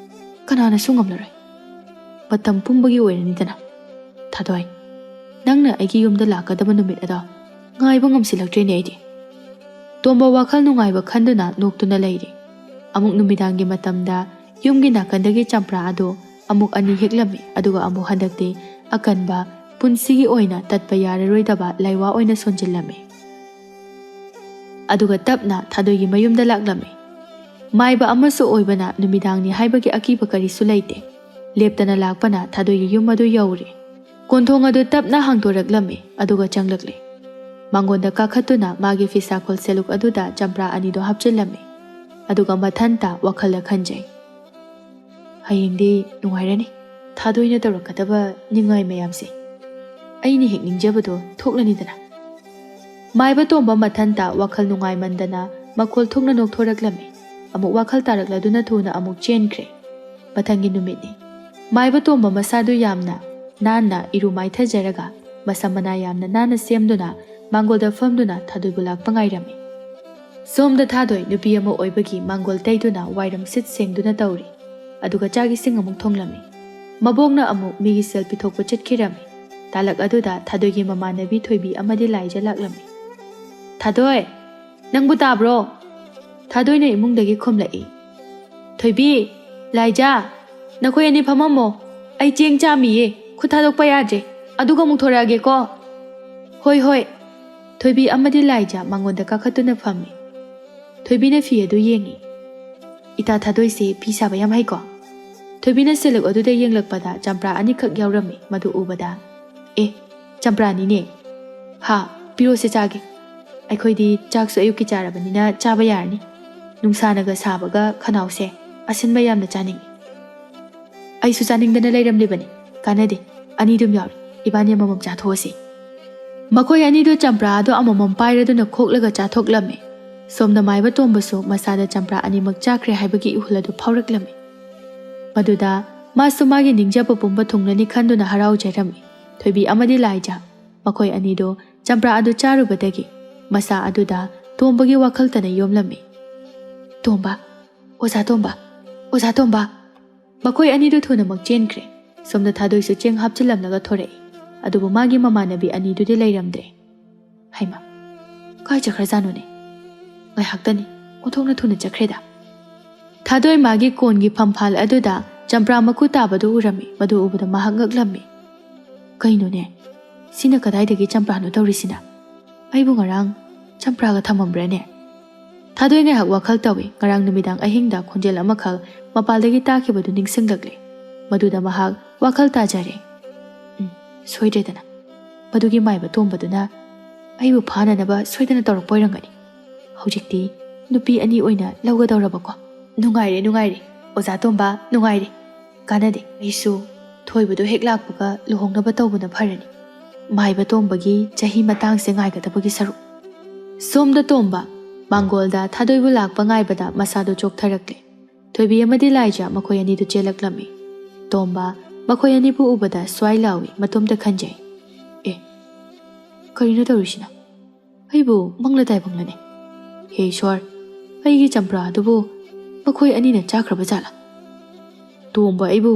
ꯀꯅꯥꯅꯁꯨ ꯉꯝꯂꯔꯣꯏ꯫ ꯃꯇꯝ ꯄꯨꯝꯕꯒꯤ ꯑꯣꯏꯔꯅꯤꯗꯅ꯫ ꯊꯥꯗꯣꯏ, ꯅꯪꯅ ꯑꯩꯒꯤ ꯌꯨꯝꯗ ꯂꯥꯛꯀꯗꯕ ꯅꯨꯃꯤꯠ ꯑꯗꯣ ꯉꯥꯏꯕ ꯉꯝꯁꯤꯜꯂꯛꯇ꯭ꯔꯦꯅꯦ ꯑꯩꯗꯤ꯫" ꯇꯣꯝꯕ ꯋꯥꯈꯜ ꯅꯨꯡꯉꯥꯏꯕ ꯈꯟꯗꯨꯅ ꯅꯣꯛꯇꯨꯅ ꯂꯩꯔꯤ꯫ ꯑꯃꯨꯛ ꯅꯨꯃꯤꯗꯥꯡꯒꯤ ꯃꯇꯝꯗ ꯌꯨꯝꯒꯤ ꯅꯥꯀꯟꯗꯒꯤ ꯆꯝꯄ꯭ꯔꯥ ꯑꯗꯨ ꯑꯃꯨꯛ ꯑꯅꯤ ꯍꯦꯛꯂꯝꯃꯤ, ꯑꯗꯨꯒ ꯑꯃꯨꯛ ꯍꯟꯗꯛꯇꯤ ꯑꯀꯟꯕ, ꯄꯨꯟꯁꯤꯒꯤ ꯑꯣꯏꯅ ꯇꯠꯄ ꯌꯥꯔꯔꯣꯏꯗꯕ ꯂꯥꯏꯋꯥ ꯑꯣꯏꯅ ꯁꯣꯟꯖꯤꯜꯂꯝꯃꯤ꯫ ꯑꯗꯨꯒ ꯇꯞꯅ ꯊꯥꯗꯣꯏꯒꯤ ꯃꯌꯨꯝꯗ ꯂꯥꯛꯂꯝꯃꯤ꯫ ꯃꯥꯏꯕ ꯑꯃꯁꯨ ꯑꯣꯏꯕꯅ ꯅꯨꯃꯤꯗꯥꯡꯅꯤ ꯍꯥꯏꯕꯒꯤ ꯑꯀꯤꯕ ꯀꯔꯤꯁꯨ ꯂꯩꯇꯦ꯫ ꯂꯦꯞꯇꯅ ꯂꯥꯛꯄꯅ ꯊꯥꯗꯣꯏꯒꯤ ꯌꯨꯝ ꯑꯗꯨ ꯌꯧꯔꯦ꯫ ꯀꯣꯟꯊꯣꯡ ꯑꯗꯨ ꯇꯞꯅ ꯍꯥꯡꯗꯣꯔꯛꯂꯝꯃꯤ, ꯑꯗꯨꯒ ꯆꯪꯂꯛꯂꯦ꯫ ꯃꯥꯡꯒꯣꯟꯗ ꯀꯥꯈꯠꯇꯨꯅ ꯃꯥꯒꯤ ꯐꯤꯁꯥꯀꯣꯜ ꯁꯦꯂꯨꯛ ꯑꯗꯨꯗ ꯆꯝꯄ꯭ꯔꯥ ꯑꯅꯤꯗꯨ ꯍꯥꯞꯆꯤꯜꯂꯝꯃꯤ꯫ ꯑꯗꯨꯒ ꯃꯊꯟꯇ ꯋꯥꯈꯜꯗ ꯈꯟꯖꯩ, "ꯍꯌꯦꯡꯗꯤ ꯅꯨꯡꯉꯥꯏꯔꯅꯤ꯫ ꯊꯥꯗꯣꯏꯅ ꯇꯧꯔꯛꯀꯗꯕ ꯅꯤꯡꯉꯥꯏ ꯃꯌꯥꯝꯁꯦ ꯑꯩꯅ ꯍꯦꯛ ꯅꯤꯡꯖꯕꯗꯣ ꯊꯣꯛꯂꯅꯤꯗꯅ꯫" ꯃꯥꯏꯕ ꯇꯣꯝꯕ ꯃꯊꯟꯇ ꯋꯥꯈꯜ ꯅꯨꯡꯉꯥꯏꯃꯟꯗꯅ ꯃꯈꯣꯜ ꯊꯣꯛꯅ ꯅꯣꯛꯊꯣꯔꯛꯂꯝꯃꯤ꯫ ꯑꯃꯨꯛ ꯋꯥꯈꯜ ꯇꯥꯔꯛꯂꯗꯨꯅ ꯊꯨꯅ ꯑꯃꯨꯛ ꯆꯦꯟꯈ꯭ꯔꯦ꯫ ꯃꯊꯪꯒꯤ ꯅꯨꯃꯤꯠꯅꯤ꯫ ꯃꯥꯏꯕ ꯇꯣꯝꯕ ꯃꯁꯥꯗꯨ ꯌꯥꯝꯅ ꯅꯥꯟꯅ ꯏꯔꯨ ꯃꯥꯏꯊꯖꯔꯒ ꯃꯁꯝ ꯃꯅꯥ ꯌꯥꯝꯅ ꯅꯥꯟꯅ ꯁꯦꯝꯗꯨꯅ ꯃꯥꯡꯒꯣꯜꯗ ꯐꯝꯗꯨꯅ ꯊꯥꯗꯣꯏꯕꯨ ꯂꯥꯛꯄ ꯉꯥꯏꯔꯝꯃꯤ꯫ ꯁꯣꯝꯗ ꯊꯥꯗꯣꯏ ꯅꯨꯄꯤ ꯑꯃ ꯑꯣꯏꯕꯒꯤ ꯃꯥꯡꯒꯣꯜ ꯇꯩꯗꯨꯅ ꯋꯥꯏꯔꯝ ꯁꯤꯠ ꯁꯦꯡꯗꯨꯅ ꯇꯧꯔꯤ꯫ ꯑꯗꯨꯒ ꯆꯥꯛ ꯏꯁꯤꯡ ꯑꯃꯨꯛ ꯊꯣꯡꯂꯝꯃꯤ꯫ ꯃꯕꯣꯛꯅ ꯑꯃꯨꯛ ꯃꯤꯒꯤ ꯁꯦꯜ ꯄꯤꯊꯣꯛꯄ ꯆꯠꯈꯤꯔꯝꯃꯤ꯫ ꯇꯥꯂꯛ ꯑꯗꯨꯗ ꯊꯥꯗꯣꯏꯒꯤ ꯃꯃꯥꯟꯅꯕꯤ ꯊꯣꯏꯕꯤ ꯑꯃꯗꯤ ꯂꯥꯏꯖ ꯂꯥꯛꯂꯝꯃꯤ꯫ "ꯊꯥꯗꯣꯏ, ꯅꯪꯕꯨ ꯇꯥꯕ꯭ꯔꯣ?" ꯊꯥꯗꯣꯏꯅ ꯏꯃꯨꯡꯗꯒꯤ ꯈꯨꯝꯂꯛꯏ꯫ "ꯊꯣꯏꯕꯤ, ꯂꯥꯏꯖ, ꯅꯈꯣꯏ ꯑꯅꯤ ꯐꯝꯃꯝꯃꯣ꯫ ꯑꯩ ꯆꯦꯡ ꯆꯥꯝꯃꯤꯌꯦ, ꯈꯨꯠ ꯊꯥꯗꯣꯛꯄ ꯌꯥꯗ꯭ꯔꯦ꯫ ꯑꯗꯨꯒ ꯑꯃꯨꯛ ꯊꯣꯔꯛꯑꯒꯦꯀꯣ꯫" "ꯍꯣꯏ, ꯍꯣꯏ꯫" ꯊꯣꯏꯕꯤ ꯑꯃꯗꯤ ꯂꯥꯏꯖ ꯃꯉꯣꯟꯗ ꯀꯥꯈꯠꯇꯨꯅ ꯐꯝꯃꯤ꯫ ꯊꯣꯏꯕꯤꯅ ꯐꯤ ꯑꯗꯨ ꯌꯦꯡꯉꯤ꯫ "ꯏꯇꯥ ꯊꯥꯗꯣꯏꯁꯦ ꯐꯤ ꯁꯥꯕ ꯌꯥꯝ ꯍꯩꯀꯣ?" ꯊꯣꯏꯕꯤꯅ ꯁꯦꯜꯂꯨꯛ ꯑꯗꯨꯗ ꯌꯦꯡꯂꯛꯄꯗ ꯆꯝꯄ꯭ꯔꯥ ꯑꯅꯤꯈꯛ ꯌꯥꯎꯔꯝꯃꯤ꯫ ꯃꯗꯨ ꯎꯕꯗ, "ꯑꯦ, ꯆꯝꯄ꯭ꯔꯥꯅꯤꯅꯦ꯫ ꯍꯥ, ꯄꯤꯔꯣꯁꯦ ꯆꯥꯒꯦ꯫ ꯑꯩꯈꯣꯏꯗꯤ ꯆꯥꯛꯁꯨ ꯑꯌꯨꯛꯀꯤ ꯆꯥꯔꯕꯅꯤꯅ ꯆꯥꯕ ꯌꯥꯔꯅꯤ꯫ ꯅꯨꯡꯁꯥꯅꯒ ꯁꯥꯕꯒ ꯈꯅꯥꯎꯁꯦ ꯑꯁꯤꯟꯕ ꯌꯥꯝꯅ ꯆꯥꯅꯤꯡꯉꯤ꯫" "ꯑꯩꯁꯨ ꯆꯥꯅꯤꯡꯗꯅ ꯂꯩꯔꯝꯂꯤꯕꯅꯤ꯫ ꯀꯥꯟꯅꯗꯦ, ꯑꯅꯤꯗꯨꯝ ꯌꯥꯎꯔꯦ꯫ ꯏꯕꯥꯅꯤ ꯑꯃꯃꯝ ꯆꯥꯊꯣꯛꯑꯁꯤ꯫" ꯃꯈꯣꯏ ꯑꯅꯤꯗꯨ ꯆꯝꯄ꯭ꯔꯥ ꯑꯗꯨ ꯑꯃꯃꯝ ꯄꯥꯏꯔꯗꯨꯅ ꯈꯣꯛꯂꯒ ꯆꯥꯊꯣꯛꯂꯝꯃꯤ꯫ ꯁꯣꯝꯗ ꯃꯥꯏꯕ ꯇꯣꯝꯕꯁꯨ ꯃꯁꯥꯗ ꯆꯝꯄ꯭ꯔꯥ ꯑꯅꯤꯃꯛ ꯆꯥꯈ꯭ꯔꯦ ꯍꯥꯏꯕꯒꯤ ꯏꯍꯨꯜ ꯑꯗꯨ ꯐꯥꯎꯔꯛꯂꯝꯃꯤ꯫ ꯃꯗꯨꯗ ꯃꯥꯁꯨ ꯃꯥꯒꯤ ꯅꯤꯡꯖꯕ ꯄꯨꯝꯕ ꯊꯨꯡꯂꯅꯤ ꯈꯟꯗꯨꯅ ꯍꯔꯥꯎꯖꯔꯝꯃꯤ꯫ ꯊꯣꯏꯕꯤ ꯑꯃꯗꯤ ꯂꯥꯏꯖ, ꯃꯈꯣꯏ ꯑꯅꯤꯗꯨ ꯆꯝꯄ꯭ꯔꯥ ꯑꯗꯨ ꯆꯥꯔꯨꯕꯗꯒꯤ ꯃꯁꯥ ꯑꯗꯨꯗ ꯇꯣꯝꯕꯒꯤ ꯋꯥꯈꯜꯇꯅ ꯌꯣꯝꯂꯝꯃꯤ꯫ "ꯇꯣꯝꯕ, ꯑꯣꯖꯥ ꯇꯣꯝꯕ, ꯑꯣꯖꯥ ꯇꯣꯝꯕ!" ꯃꯈꯣꯏ ꯑꯅꯤꯗꯨ ꯊꯨꯅꯃꯛ ꯆꯦꯟꯈ꯭ꯔꯦ꯫ ꯁꯣꯝꯗ ꯊꯥꯗꯣꯏꯁꯨ ꯆꯦꯡ ꯍꯥꯞꯆꯤꯜꯂꯝꯂꯒ ꯊꯣꯔꯛꯏ꯫ ꯑꯗꯨꯕꯨ ꯃꯥꯒꯤ ꯃꯃꯥꯟꯅꯕꯤ ꯑꯅꯤꯗꯨꯗꯤ ꯂꯩꯔꯝꯗ꯭ꯔꯦ꯫ "ꯍꯩꯃꯥ, ꯀꯥꯏ ꯆꯠꯈ꯭ꯔꯖꯥꯠꯅꯣꯅꯦ? ꯉꯥꯏꯍꯥꯛꯇꯅꯤ, ꯑꯣꯟꯊꯣꯛꯅ ꯊꯨꯅ ꯆꯠꯈ꯭ꯔꯦꯗ꯫" ꯊꯥꯗꯣꯏ ꯃꯥꯒꯤ ꯀꯣꯟꯒꯤ ꯐꯝꯐꯥꯜ ꯑꯗꯨꯗ ꯆꯝꯄ꯭ꯔꯥ ꯃꯀꯨ ꯇꯥꯕꯗꯨ ꯎꯔꯝꯃꯤ꯫ ꯃꯗꯨ ꯎꯕꯗ ꯃꯍꯥꯛ ꯉꯛꯂꯝꯃꯤ꯫ "ꯀꯩꯅꯣꯅꯦ, ꯁꯤꯅ ꯀꯗꯥꯏꯗꯒꯤ ꯆꯝꯄ꯭ꯔꯥꯅꯣ ꯇꯧꯔꯤꯁꯤꯅ? ꯑꯩꯕꯨ ꯉꯔꯥꯡ ꯆꯝꯄ꯭ꯔꯥꯒ ꯊꯝꯃꯝꯕ꯭ꯔꯥꯅꯦ?" ꯊꯥꯗꯣꯏ ꯉꯥꯏꯍꯥꯛ ꯋꯥꯈꯜ ꯇꯧꯏ꯫ ꯉꯔꯥꯡ ꯅꯨꯃꯤꯗꯥꯡ ꯑꯍꯤꯡꯗ ꯈꯣꯟꯖꯦꯜ ꯑꯃꯈꯛ ꯃꯄꯥꯜꯗꯒꯤ ꯇꯥꯈꯤꯕꯗꯨ ꯅꯤꯡꯁꯤꯡꯂꯛꯂꯦ꯫ ꯃꯗꯨꯗ ꯃꯍꯥꯛ ꯋꯥꯈꯜ ꯇꯥꯖꯔꯦ꯫ "ꯎꯝ, ꯁꯣꯏꯗ꯭ꯔꯦꯗꯅ꯫ ꯃꯗꯨꯒꯤ ꯃꯥꯏꯕ ꯇꯣꯝꯕꯗꯨꯅ ꯑꯩꯕꯨ ꯐꯥꯅꯅꯕ ꯁꯣꯏꯗꯅ ꯇꯧꯔꯛꯄ ꯑꯣꯏꯔꯝꯒꯅꯤ꯫ ꯍꯧꯖꯤꯛꯇꯤ ꯅꯨꯄꯤ ꯑꯅꯤ ꯑꯣꯏꯅ ꯂꯧꯒꯗꯧꯔꯕꯀꯣ꯫ ꯅꯨꯡꯉꯥꯏꯔꯦ, ꯅꯨꯡꯉꯥꯏꯔꯦ꯫ ꯑꯣꯖꯥ ꯇꯣꯝꯕ, ꯅꯨꯡꯉꯥꯏꯔꯦ꯫ ꯀꯥꯟꯅꯗꯦ꯫ ꯑꯩꯁꯨ ꯊꯣꯏꯕꯗꯨ ꯍꯦꯛ ꯂꯥꯛꯄꯒ ꯂꯨꯍꯣꯡꯅꯕ ꯇꯧꯕꯅ ꯐꯔꯅꯤ꯫ ꯃꯥꯏꯕ ꯇꯣꯝꯕꯒꯤ ꯆꯍꯤ ꯃꯇꯥꯡꯁꯦ ꯉꯥꯏꯒꯗꯕꯒꯤ ꯁꯔꯨꯛ꯫" ꯁꯣꯝꯗ ꯇꯣꯝꯕ ꯃꯥꯡꯒꯣꯜꯗ ꯊꯥꯗꯣꯏꯕꯨ ꯂꯥꯛꯄ ꯉꯥꯏꯕꯗ ꯃꯁꯥꯗꯨ ꯆꯣꯛꯊꯔꯛꯂꯦ꯫ ꯊꯣꯏꯕꯤ ꯑꯃꯗꯤ ꯂꯥꯏꯖ ꯃꯈꯣꯏ ꯑꯅꯤꯗꯨ ꯆꯦꯜꯂꯛꯂꯝꯃꯤ꯫ ꯇꯣꯝꯕ ꯃꯈꯣꯏ ꯑꯅꯤꯕꯨ ꯎꯕꯗ ꯁ꯭ꯋꯥꯏ ꯂꯥꯎꯏ, ꯃꯇꯣꯝꯇ ꯈꯟꯖꯩ꯫ "ꯑꯦ, ꯀꯔꯤꯅꯣ ꯇꯧꯔꯤꯁꯤꯅ? ꯑꯩꯕꯨ ꯃꯪꯂ ꯇꯥꯏꯕꯪꯂꯅꯦ? ꯍꯦ ꯏꯁ꯭ꯋꯔ, ꯑꯩꯒꯤ ꯆꯝꯄ꯭ꯔꯥ ꯑꯗꯨꯕꯨ ꯃꯈꯣꯏ ꯑꯅꯤꯅ ꯆꯥꯈ꯭ꯔꯕ ꯖꯥꯠꯂꯥ? ꯇꯣꯝꯕ ꯑꯩꯕꯨ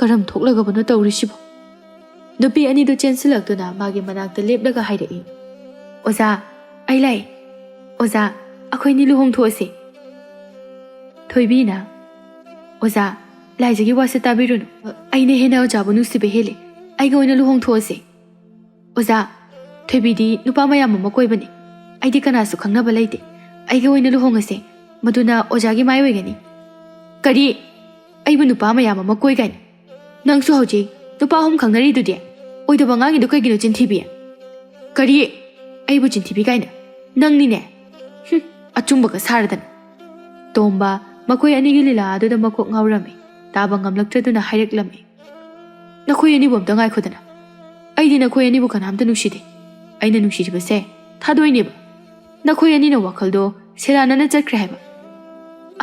ꯀꯔꯝ ꯊꯣꯛꯂꯒꯕꯅꯣ ꯇꯧꯔꯤꯁꯤꯕꯣ?" ꯅꯨꯄꯤ ꯑꯅꯤꯗꯨ ꯆꯦꯟꯁꯤꯜꯂꯛꯇꯨꯅ ꯃꯥꯒꯤ ꯃꯅꯥꯛꯇ ꯂꯦꯞꯂꯒ ꯍꯥꯏꯔꯛꯏ, "ꯑꯣꯖꯥ, ꯑꯩ ꯂꯥꯛꯏ꯫ ꯑꯣꯖꯥ, ꯑꯩꯈꯣꯏꯅꯤ ꯂꯨꯍꯣꯡꯊꯣꯛꯑꯁꯤ꯫" ꯊꯣꯏꯕꯤꯅ, "ꯑꯣꯖꯥ, ꯂꯥꯏꯖꯒꯤ ꯋꯥꯁꯦ ꯇꯥꯕꯤꯔꯨꯅꯨ꯫ ꯑꯩꯅ ꯍꯦꯟꯅ ꯑꯣꯖꯥꯕꯨ ꯅꯨꯡꯁꯤꯕ ꯍꯦꯜꯂꯤ꯫ ꯑꯩꯒ ꯑꯣꯏꯅ ꯂꯨꯍꯣꯡꯊꯣꯛꯑꯁꯤ꯫" "ꯑꯣꯖꯥ, ꯊꯣꯏꯕꯤꯗꯤ ꯅꯨꯄꯥ ꯃꯌꯥꯝ ꯑꯃ ꯀꯣꯏꯕꯅꯤ꯫ ꯑꯩꯗꯤ ꯀꯅꯥꯁꯨ ꯈꯪꯅꯕ ꯂꯩꯇꯦ꯫ ꯑꯩꯒ ꯑꯣꯏꯅ ꯂꯨꯍꯣꯡꯉꯁꯦ꯫ ꯃꯗꯨꯅ ꯑꯣꯖꯥꯒꯤ ꯃꯥꯏ ꯑꯣꯏꯒꯅꯤ꯫" "ꯀꯔꯤ? ꯑꯩꯕꯨ ꯅꯨꯄꯥ ꯃꯌꯥꯝ ꯑꯃ ꯀꯣꯏ ꯀꯥꯏꯅ? ꯅꯪꯁꯨ ꯍꯧꯖꯤꯛ ꯅꯨꯄꯥ ꯑꯍꯨꯝ ꯈꯪꯅꯔꯤꯗꯨꯗꯤ? ꯑꯣꯏꯗꯕ ꯉꯥꯡꯉꯤꯗꯨ ꯀꯩꯒꯤꯅꯣ, ꯆꯤꯟꯊꯤꯕꯤ?" "ꯀꯔꯤ? ꯑꯩꯕꯨ ꯆꯤꯟꯊꯤꯕꯤ ꯀꯥꯏꯅ? ꯅꯪꯅꯤꯅꯦ꯫ ꯍꯨꯝ, ꯑꯆꯨꯝꯕꯒ ꯁꯥꯔꯗꯅ꯫" ꯇꯣꯝꯕ ꯃꯈꯣꯏ ꯑꯅꯤꯒꯤ ꯂꯤꯂꯥ ꯑꯗꯨꯗ ꯃꯀꯣꯛ ꯉꯥꯎꯔꯝꯃꯤ꯫ ꯇꯥꯕ ꯉꯝꯂꯛꯇ꯭ꯔꯗꯨꯅ ꯍꯥꯏꯔꯛꯂꯝꯃꯤ, "ꯅꯈꯣꯏ ꯑꯅꯤꯕꯨ ꯑꯝꯇ ꯉꯥꯏꯈꯣꯗꯅ꯫ ꯑꯩꯗꯤ ꯅꯈꯣꯏ ꯑꯅꯤꯕꯨ ꯀꯅꯥꯝꯇ ꯅꯨꯡꯁꯤꯗꯦ꯫ ꯑꯩꯅ ꯅꯨꯡꯁꯤꯔꯤꯕꯁꯦ ꯊꯥꯗꯣꯏꯅꯦꯕ꯫ ꯅꯈꯣꯏ ꯑꯅꯤꯅ ꯋꯥꯈꯜꯗꯣ ꯁꯦꯔꯥꯟꯅꯅ ꯆꯠꯈ꯭ꯔꯦ ꯍꯥꯏꯕ꯫"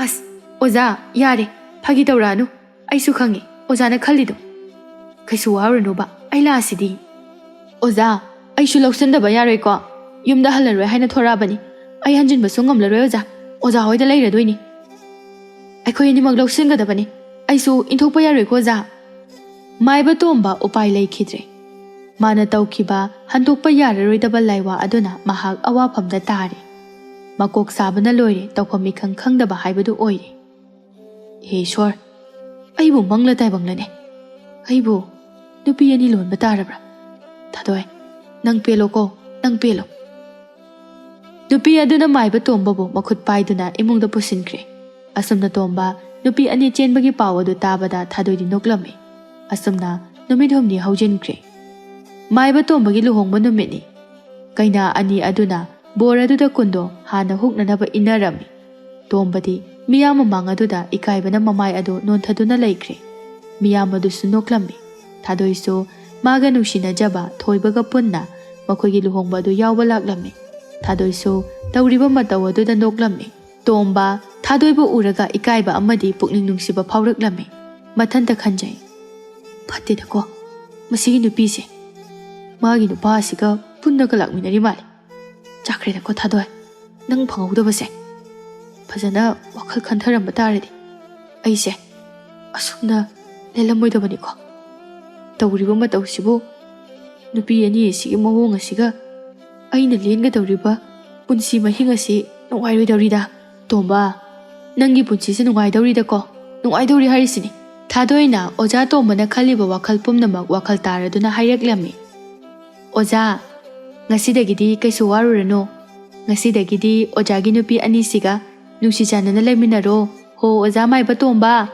"ꯑꯁ, ꯑꯣꯖꯥ, ꯌꯥꯔꯦ, ꯐꯥꯒꯤ ꯇꯧꯔꯛꯑꯅꯨ꯫ ꯑꯩꯁꯨ ꯈꯪꯉꯤ ꯑꯣꯖꯥꯅ ꯈꯜꯂꯤꯗꯣ꯫ ꯀꯩꯁꯨ ꯋꯥꯔꯨꯔꯅꯨꯕ, ꯑꯩ ꯂꯥꯛꯑꯁꯤꯗꯤ꯫" "ꯑꯣꯖꯥ, ꯑꯩꯁꯨ ꯂꯧꯁꯤꯟꯗꯕ ꯌꯥꯔꯣꯏꯀꯣ꯫ ꯌꯨꯝꯗ ꯍꯜꯂꯔꯣꯏ ꯍꯥꯏꯅ ꯊꯣꯔꯛꯑꯕꯅꯤ꯫ ꯑꯩ ꯍꯟꯖꯤꯟꯕꯁꯨ ꯉꯝꯂꯔꯣꯏ ꯑꯣꯖꯥ꯫ ꯑꯣꯖꯥ ꯍꯣꯏꯗ ꯂꯩꯔꯗꯣꯏꯅꯤ꯫ ꯑꯩꯈꯣꯏ ꯑꯅꯤꯃꯛ ꯂꯧꯁꯤꯟꯒꯗꯕꯅꯤ꯫ ꯑꯩꯁꯨ ꯏꯟꯊꯣꯛꯄ ꯌꯥꯔꯣꯏꯀꯣ ꯑꯣꯖꯥ꯫" ꯃꯥꯏꯕ ꯇꯣꯝꯕ ꯎꯄꯥꯏ ꯂꯩꯈꯤꯗ꯭ꯔꯦ꯫ ꯃꯥꯅ ꯇꯧꯈꯤꯕ ꯍꯟꯗꯣꯛꯄ ꯌꯥꯔꯔꯣꯏꯗꯕ ꯂꯥꯏꯋꯥ ꯑꯗꯨꯅ ꯃꯍꯥꯛ ꯑꯋꯥꯐꯝꯗ ꯇꯥꯔꯦ꯫ ꯃꯀꯣꯛ ꯆꯥꯕꯅ ꯂꯣꯏꯔꯦ, ꯇꯧꯐꯝ ꯏꯈꯪ ꯈꯪꯗꯕ ꯍꯥꯏꯕꯗꯨ ꯑꯣꯏꯔꯦ꯫ "ꯍꯦ ꯏꯁꯣꯔ, ꯑꯩꯕꯨ ꯃꯪꯂ ꯇꯥꯏꯕꯪꯂꯅꯦ꯫ ꯑꯩꯕꯨ ꯅꯨꯄꯤ ꯑꯅꯤ ꯂꯣꯟꯕ ꯇꯥꯔꯕ꯭ꯔꯥ? ꯊꯥꯗꯣꯏ, ꯅꯪ ꯄꯦꯜꯂꯣꯀꯣ, ꯅꯪ ꯄꯦꯜꯂꯣ꯫" ꯅꯨꯄꯤ ꯑꯗꯨꯅ ꯃꯥꯏꯕ ꯇꯣꯝꯕꯕꯨ ꯃꯈꯨꯠ ꯄꯥꯏꯗꯨꯅ ꯏꯃꯨꯡꯗ ꯄꯨꯁꯤꯟꯈ꯭ꯔꯦ꯫ ꯑꯁꯨꯝꯅ ꯇꯣꯝꯕ ꯅꯨꯄꯤ ꯑꯅꯤ ꯆꯦꯟꯕꯒꯤ ꯄꯥꯎ ꯑꯗꯨ ꯇꯥꯕꯗ ꯊꯥꯗꯣꯏꯗꯤ ꯅꯣꯛꯂꯝꯃꯤ꯫ ꯑꯁꯨꯝꯅ ꯅꯨꯃꯤꯠ ꯍꯨꯝꯅꯤ ꯍꯧꯖꯤꯟꯈ꯭ꯔꯦ꯫ ꯃꯥꯏꯕ ꯇꯣꯝꯕꯒꯤ ꯂꯨꯍꯣꯡꯕ ꯅꯨꯃꯤꯠꯅꯤ꯫ ꯀꯩꯅꯥ ꯑꯅꯤ ꯑꯗꯨꯅ ꯕꯣꯔ ꯑꯗꯨꯗ ꯀꯨꯟꯗꯣ ꯍꯥꯟꯅ ꯍꯨꯛꯅꯅꯕ ꯏꯟꯅꯔꯝꯃꯤ꯫ ꯇꯣꯝꯕꯗꯤ ꯃꯤꯌꯥꯝ ꯃꯃꯥꯡ ꯑꯗꯨꯗ ꯏꯀꯥꯏꯕꯅ ꯃꯃꯥꯏ ꯑꯗꯨ ꯅꯣꯟꯊꯗꯨꯅ ꯂꯩꯈ꯭ꯔꯦ꯫ ꯃꯤꯌꯥꯝ ꯑꯗꯨꯁꯨ ꯅꯣꯛꯂꯝꯃꯤ꯫ ꯊꯥꯗꯣꯏꯁꯨ ꯃꯥꯒ ꯅꯨꯡꯁꯤꯅꯖꯕ ꯊꯣꯏꯕꯒ ꯄꯨꯟꯅ ꯃꯈꯣꯏꯒꯤ ꯂꯨꯍꯣꯡꯕ ꯑꯗꯨ ꯌꯥꯎꯕ ꯂꯥꯛꯂꯝꯃꯤ꯫ ꯊꯥꯗꯣꯏꯁꯨ ꯇꯧꯔꯤꯕ ꯃꯇꯧ ꯑꯗꯨꯗ ꯅꯣꯛꯂꯝꯃꯤ꯫ ꯇꯣꯝꯕ ꯊꯥꯗꯣꯏꯕꯨ ꯎꯔꯒ ꯏꯀꯥꯏꯕ ꯑꯃꯗꯤ ꯄꯨꯛꯅꯤꯡ ꯅꯨꯡꯁꯤꯕ ꯐꯥꯎꯔꯛꯂꯝꯃꯤ꯫ ꯃꯊꯟꯇ ꯈꯟꯖꯩ, "ꯐꯠꯇꯦꯗꯀꯣ, ꯃꯁꯤꯒꯤ ꯅꯨꯄꯤꯁꯦ꯫ ꯃꯥꯒꯤ ꯅꯨꯄꯥ ꯑꯁꯤꯒ ꯄꯨꯟꯅꯒ ꯂꯥꯛꯃꯤꯟꯅꯔꯤ ꯃꯥꯜꯂꯦ꯫ ꯆꯥꯛꯈ꯭ꯔꯦꯗꯀꯣ ꯊꯥꯗꯣꯏ, ꯅꯪ ꯐꯪꯍꯧꯗꯕꯁꯦ꯫ ꯐꯖꯅ ꯋꯥꯈꯜ ꯈꯟꯊꯔꯝꯕ ꯇꯥꯔꯗꯤ ꯑꯩꯁꯦ ꯑꯁꯨꯝꯅ ꯂꯦꯜꯂꯝꯃꯣꯏꯗꯕꯅꯤꯀꯣ꯫" ꯇꯧꯔꯤꯕ ꯃꯇꯧꯁꯤꯕꯨ? ꯅꯨꯄꯤ ꯑꯅꯤ ꯑꯁꯤꯒꯤ ꯃꯑꯣꯡ ꯑꯁꯤꯒ ꯑꯩꯅ ꯂꯦꯟꯒꯗꯧꯔꯤꯕ ꯄꯨꯟꯁꯤ ꯃꯍꯤꯡ ꯑꯁꯤ ꯅꯨꯡꯉꯥꯏꯔꯣꯏꯗꯧꯔꯤꯗ꯫ ꯇꯣꯝꯕ, ꯅꯪꯒꯤ ꯄꯨꯟꯁꯤꯁꯦ ꯅꯨꯡꯉꯥꯏꯗꯧꯔꯤꯗꯀꯣ, ꯅꯨꯡꯉꯥꯏꯗꯧꯔꯤ ꯍꯥꯏꯔꯤꯁꯤꯅꯤ꯫ ꯊꯥꯗꯣꯏꯅ ꯑꯣꯖꯥ ꯇꯣꯝꯕꯅ ꯈꯜꯂꯤꯕ ꯋꯥꯈꯜ ꯄꯨꯝꯅꯃꯛ ꯋꯥꯈꯜ ꯇꯥꯔꯗꯨꯅ ꯍꯥꯏꯔꯛꯂꯝꯃꯤ꯫ ꯑꯣꯖꯥ, ꯉꯁꯤꯗꯒꯤꯗꯤ ꯀꯩꯁꯨ ꯋꯥꯔꯨꯔꯅꯨ꯫ ꯉꯁꯤꯗꯒꯤꯗꯤ ꯑꯣꯖꯥꯒꯤ ꯅꯨꯄꯤ ꯑꯅꯤꯁꯤꯒ ꯅꯨꯡꯁꯤ ꯆꯥꯟꯅꯅ ꯂꯩꯃꯤꯟꯅꯔꯣ꯫ ꯍꯣ ꯑꯣꯖꯥ ꯃꯥꯏꯕ ꯇꯣꯝꯕ꯫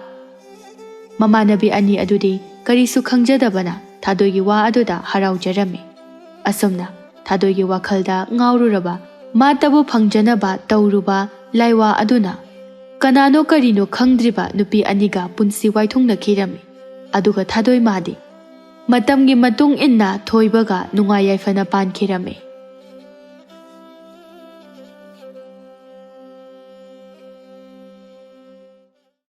ꯃꯃꯥꯟꯅꯕꯤ ꯑꯅꯤ ꯑꯗꯨꯗꯤ ꯀꯔꯤꯁꯨ ꯈꯪꯖꯗꯕꯅ ꯊꯥꯗꯣꯏꯒꯤ ꯋꯥ ꯑꯗꯨꯗ ꯍꯔꯥꯎꯖꯔꯝꯃꯤ꯫ ꯑꯁꯨꯝꯅ ꯊꯥꯗꯣꯏꯒꯤ ꯋꯥꯈꯜꯗ ꯉꯥꯎꯔꯨꯔꯕ, ꯃꯥꯇꯕꯨ ꯐꯪꯖꯅꯕ ꯇꯧꯔꯨꯕ ꯂꯥꯏꯋꯥ ꯑꯗꯨꯅ ꯀꯅꯥꯅꯣ ꯀꯔꯤꯅꯣ ꯈꯪꯗ꯭ꯔꯤꯕ ꯅꯨꯄꯤ ꯑꯅꯤꯒ ꯄꯨꯟꯁꯤ ꯋꯥꯏꯊꯨꯡꯅꯈꯤꯔꯝꯃꯤ꯫ ꯑꯗꯨꯒ ꯊꯥꯗꯣꯏ ꯃꯥꯗꯤ ꯃꯇꯝꯒꯤ ꯃꯇꯨꯡ ꯏꯟꯅ ꯊꯣꯏꯕꯒ ꯅꯨꯡꯉꯥꯏ ꯌꯥꯏꯐꯅ ꯄꯥꯟꯈꯤꯔꯝꯃꯤ꯫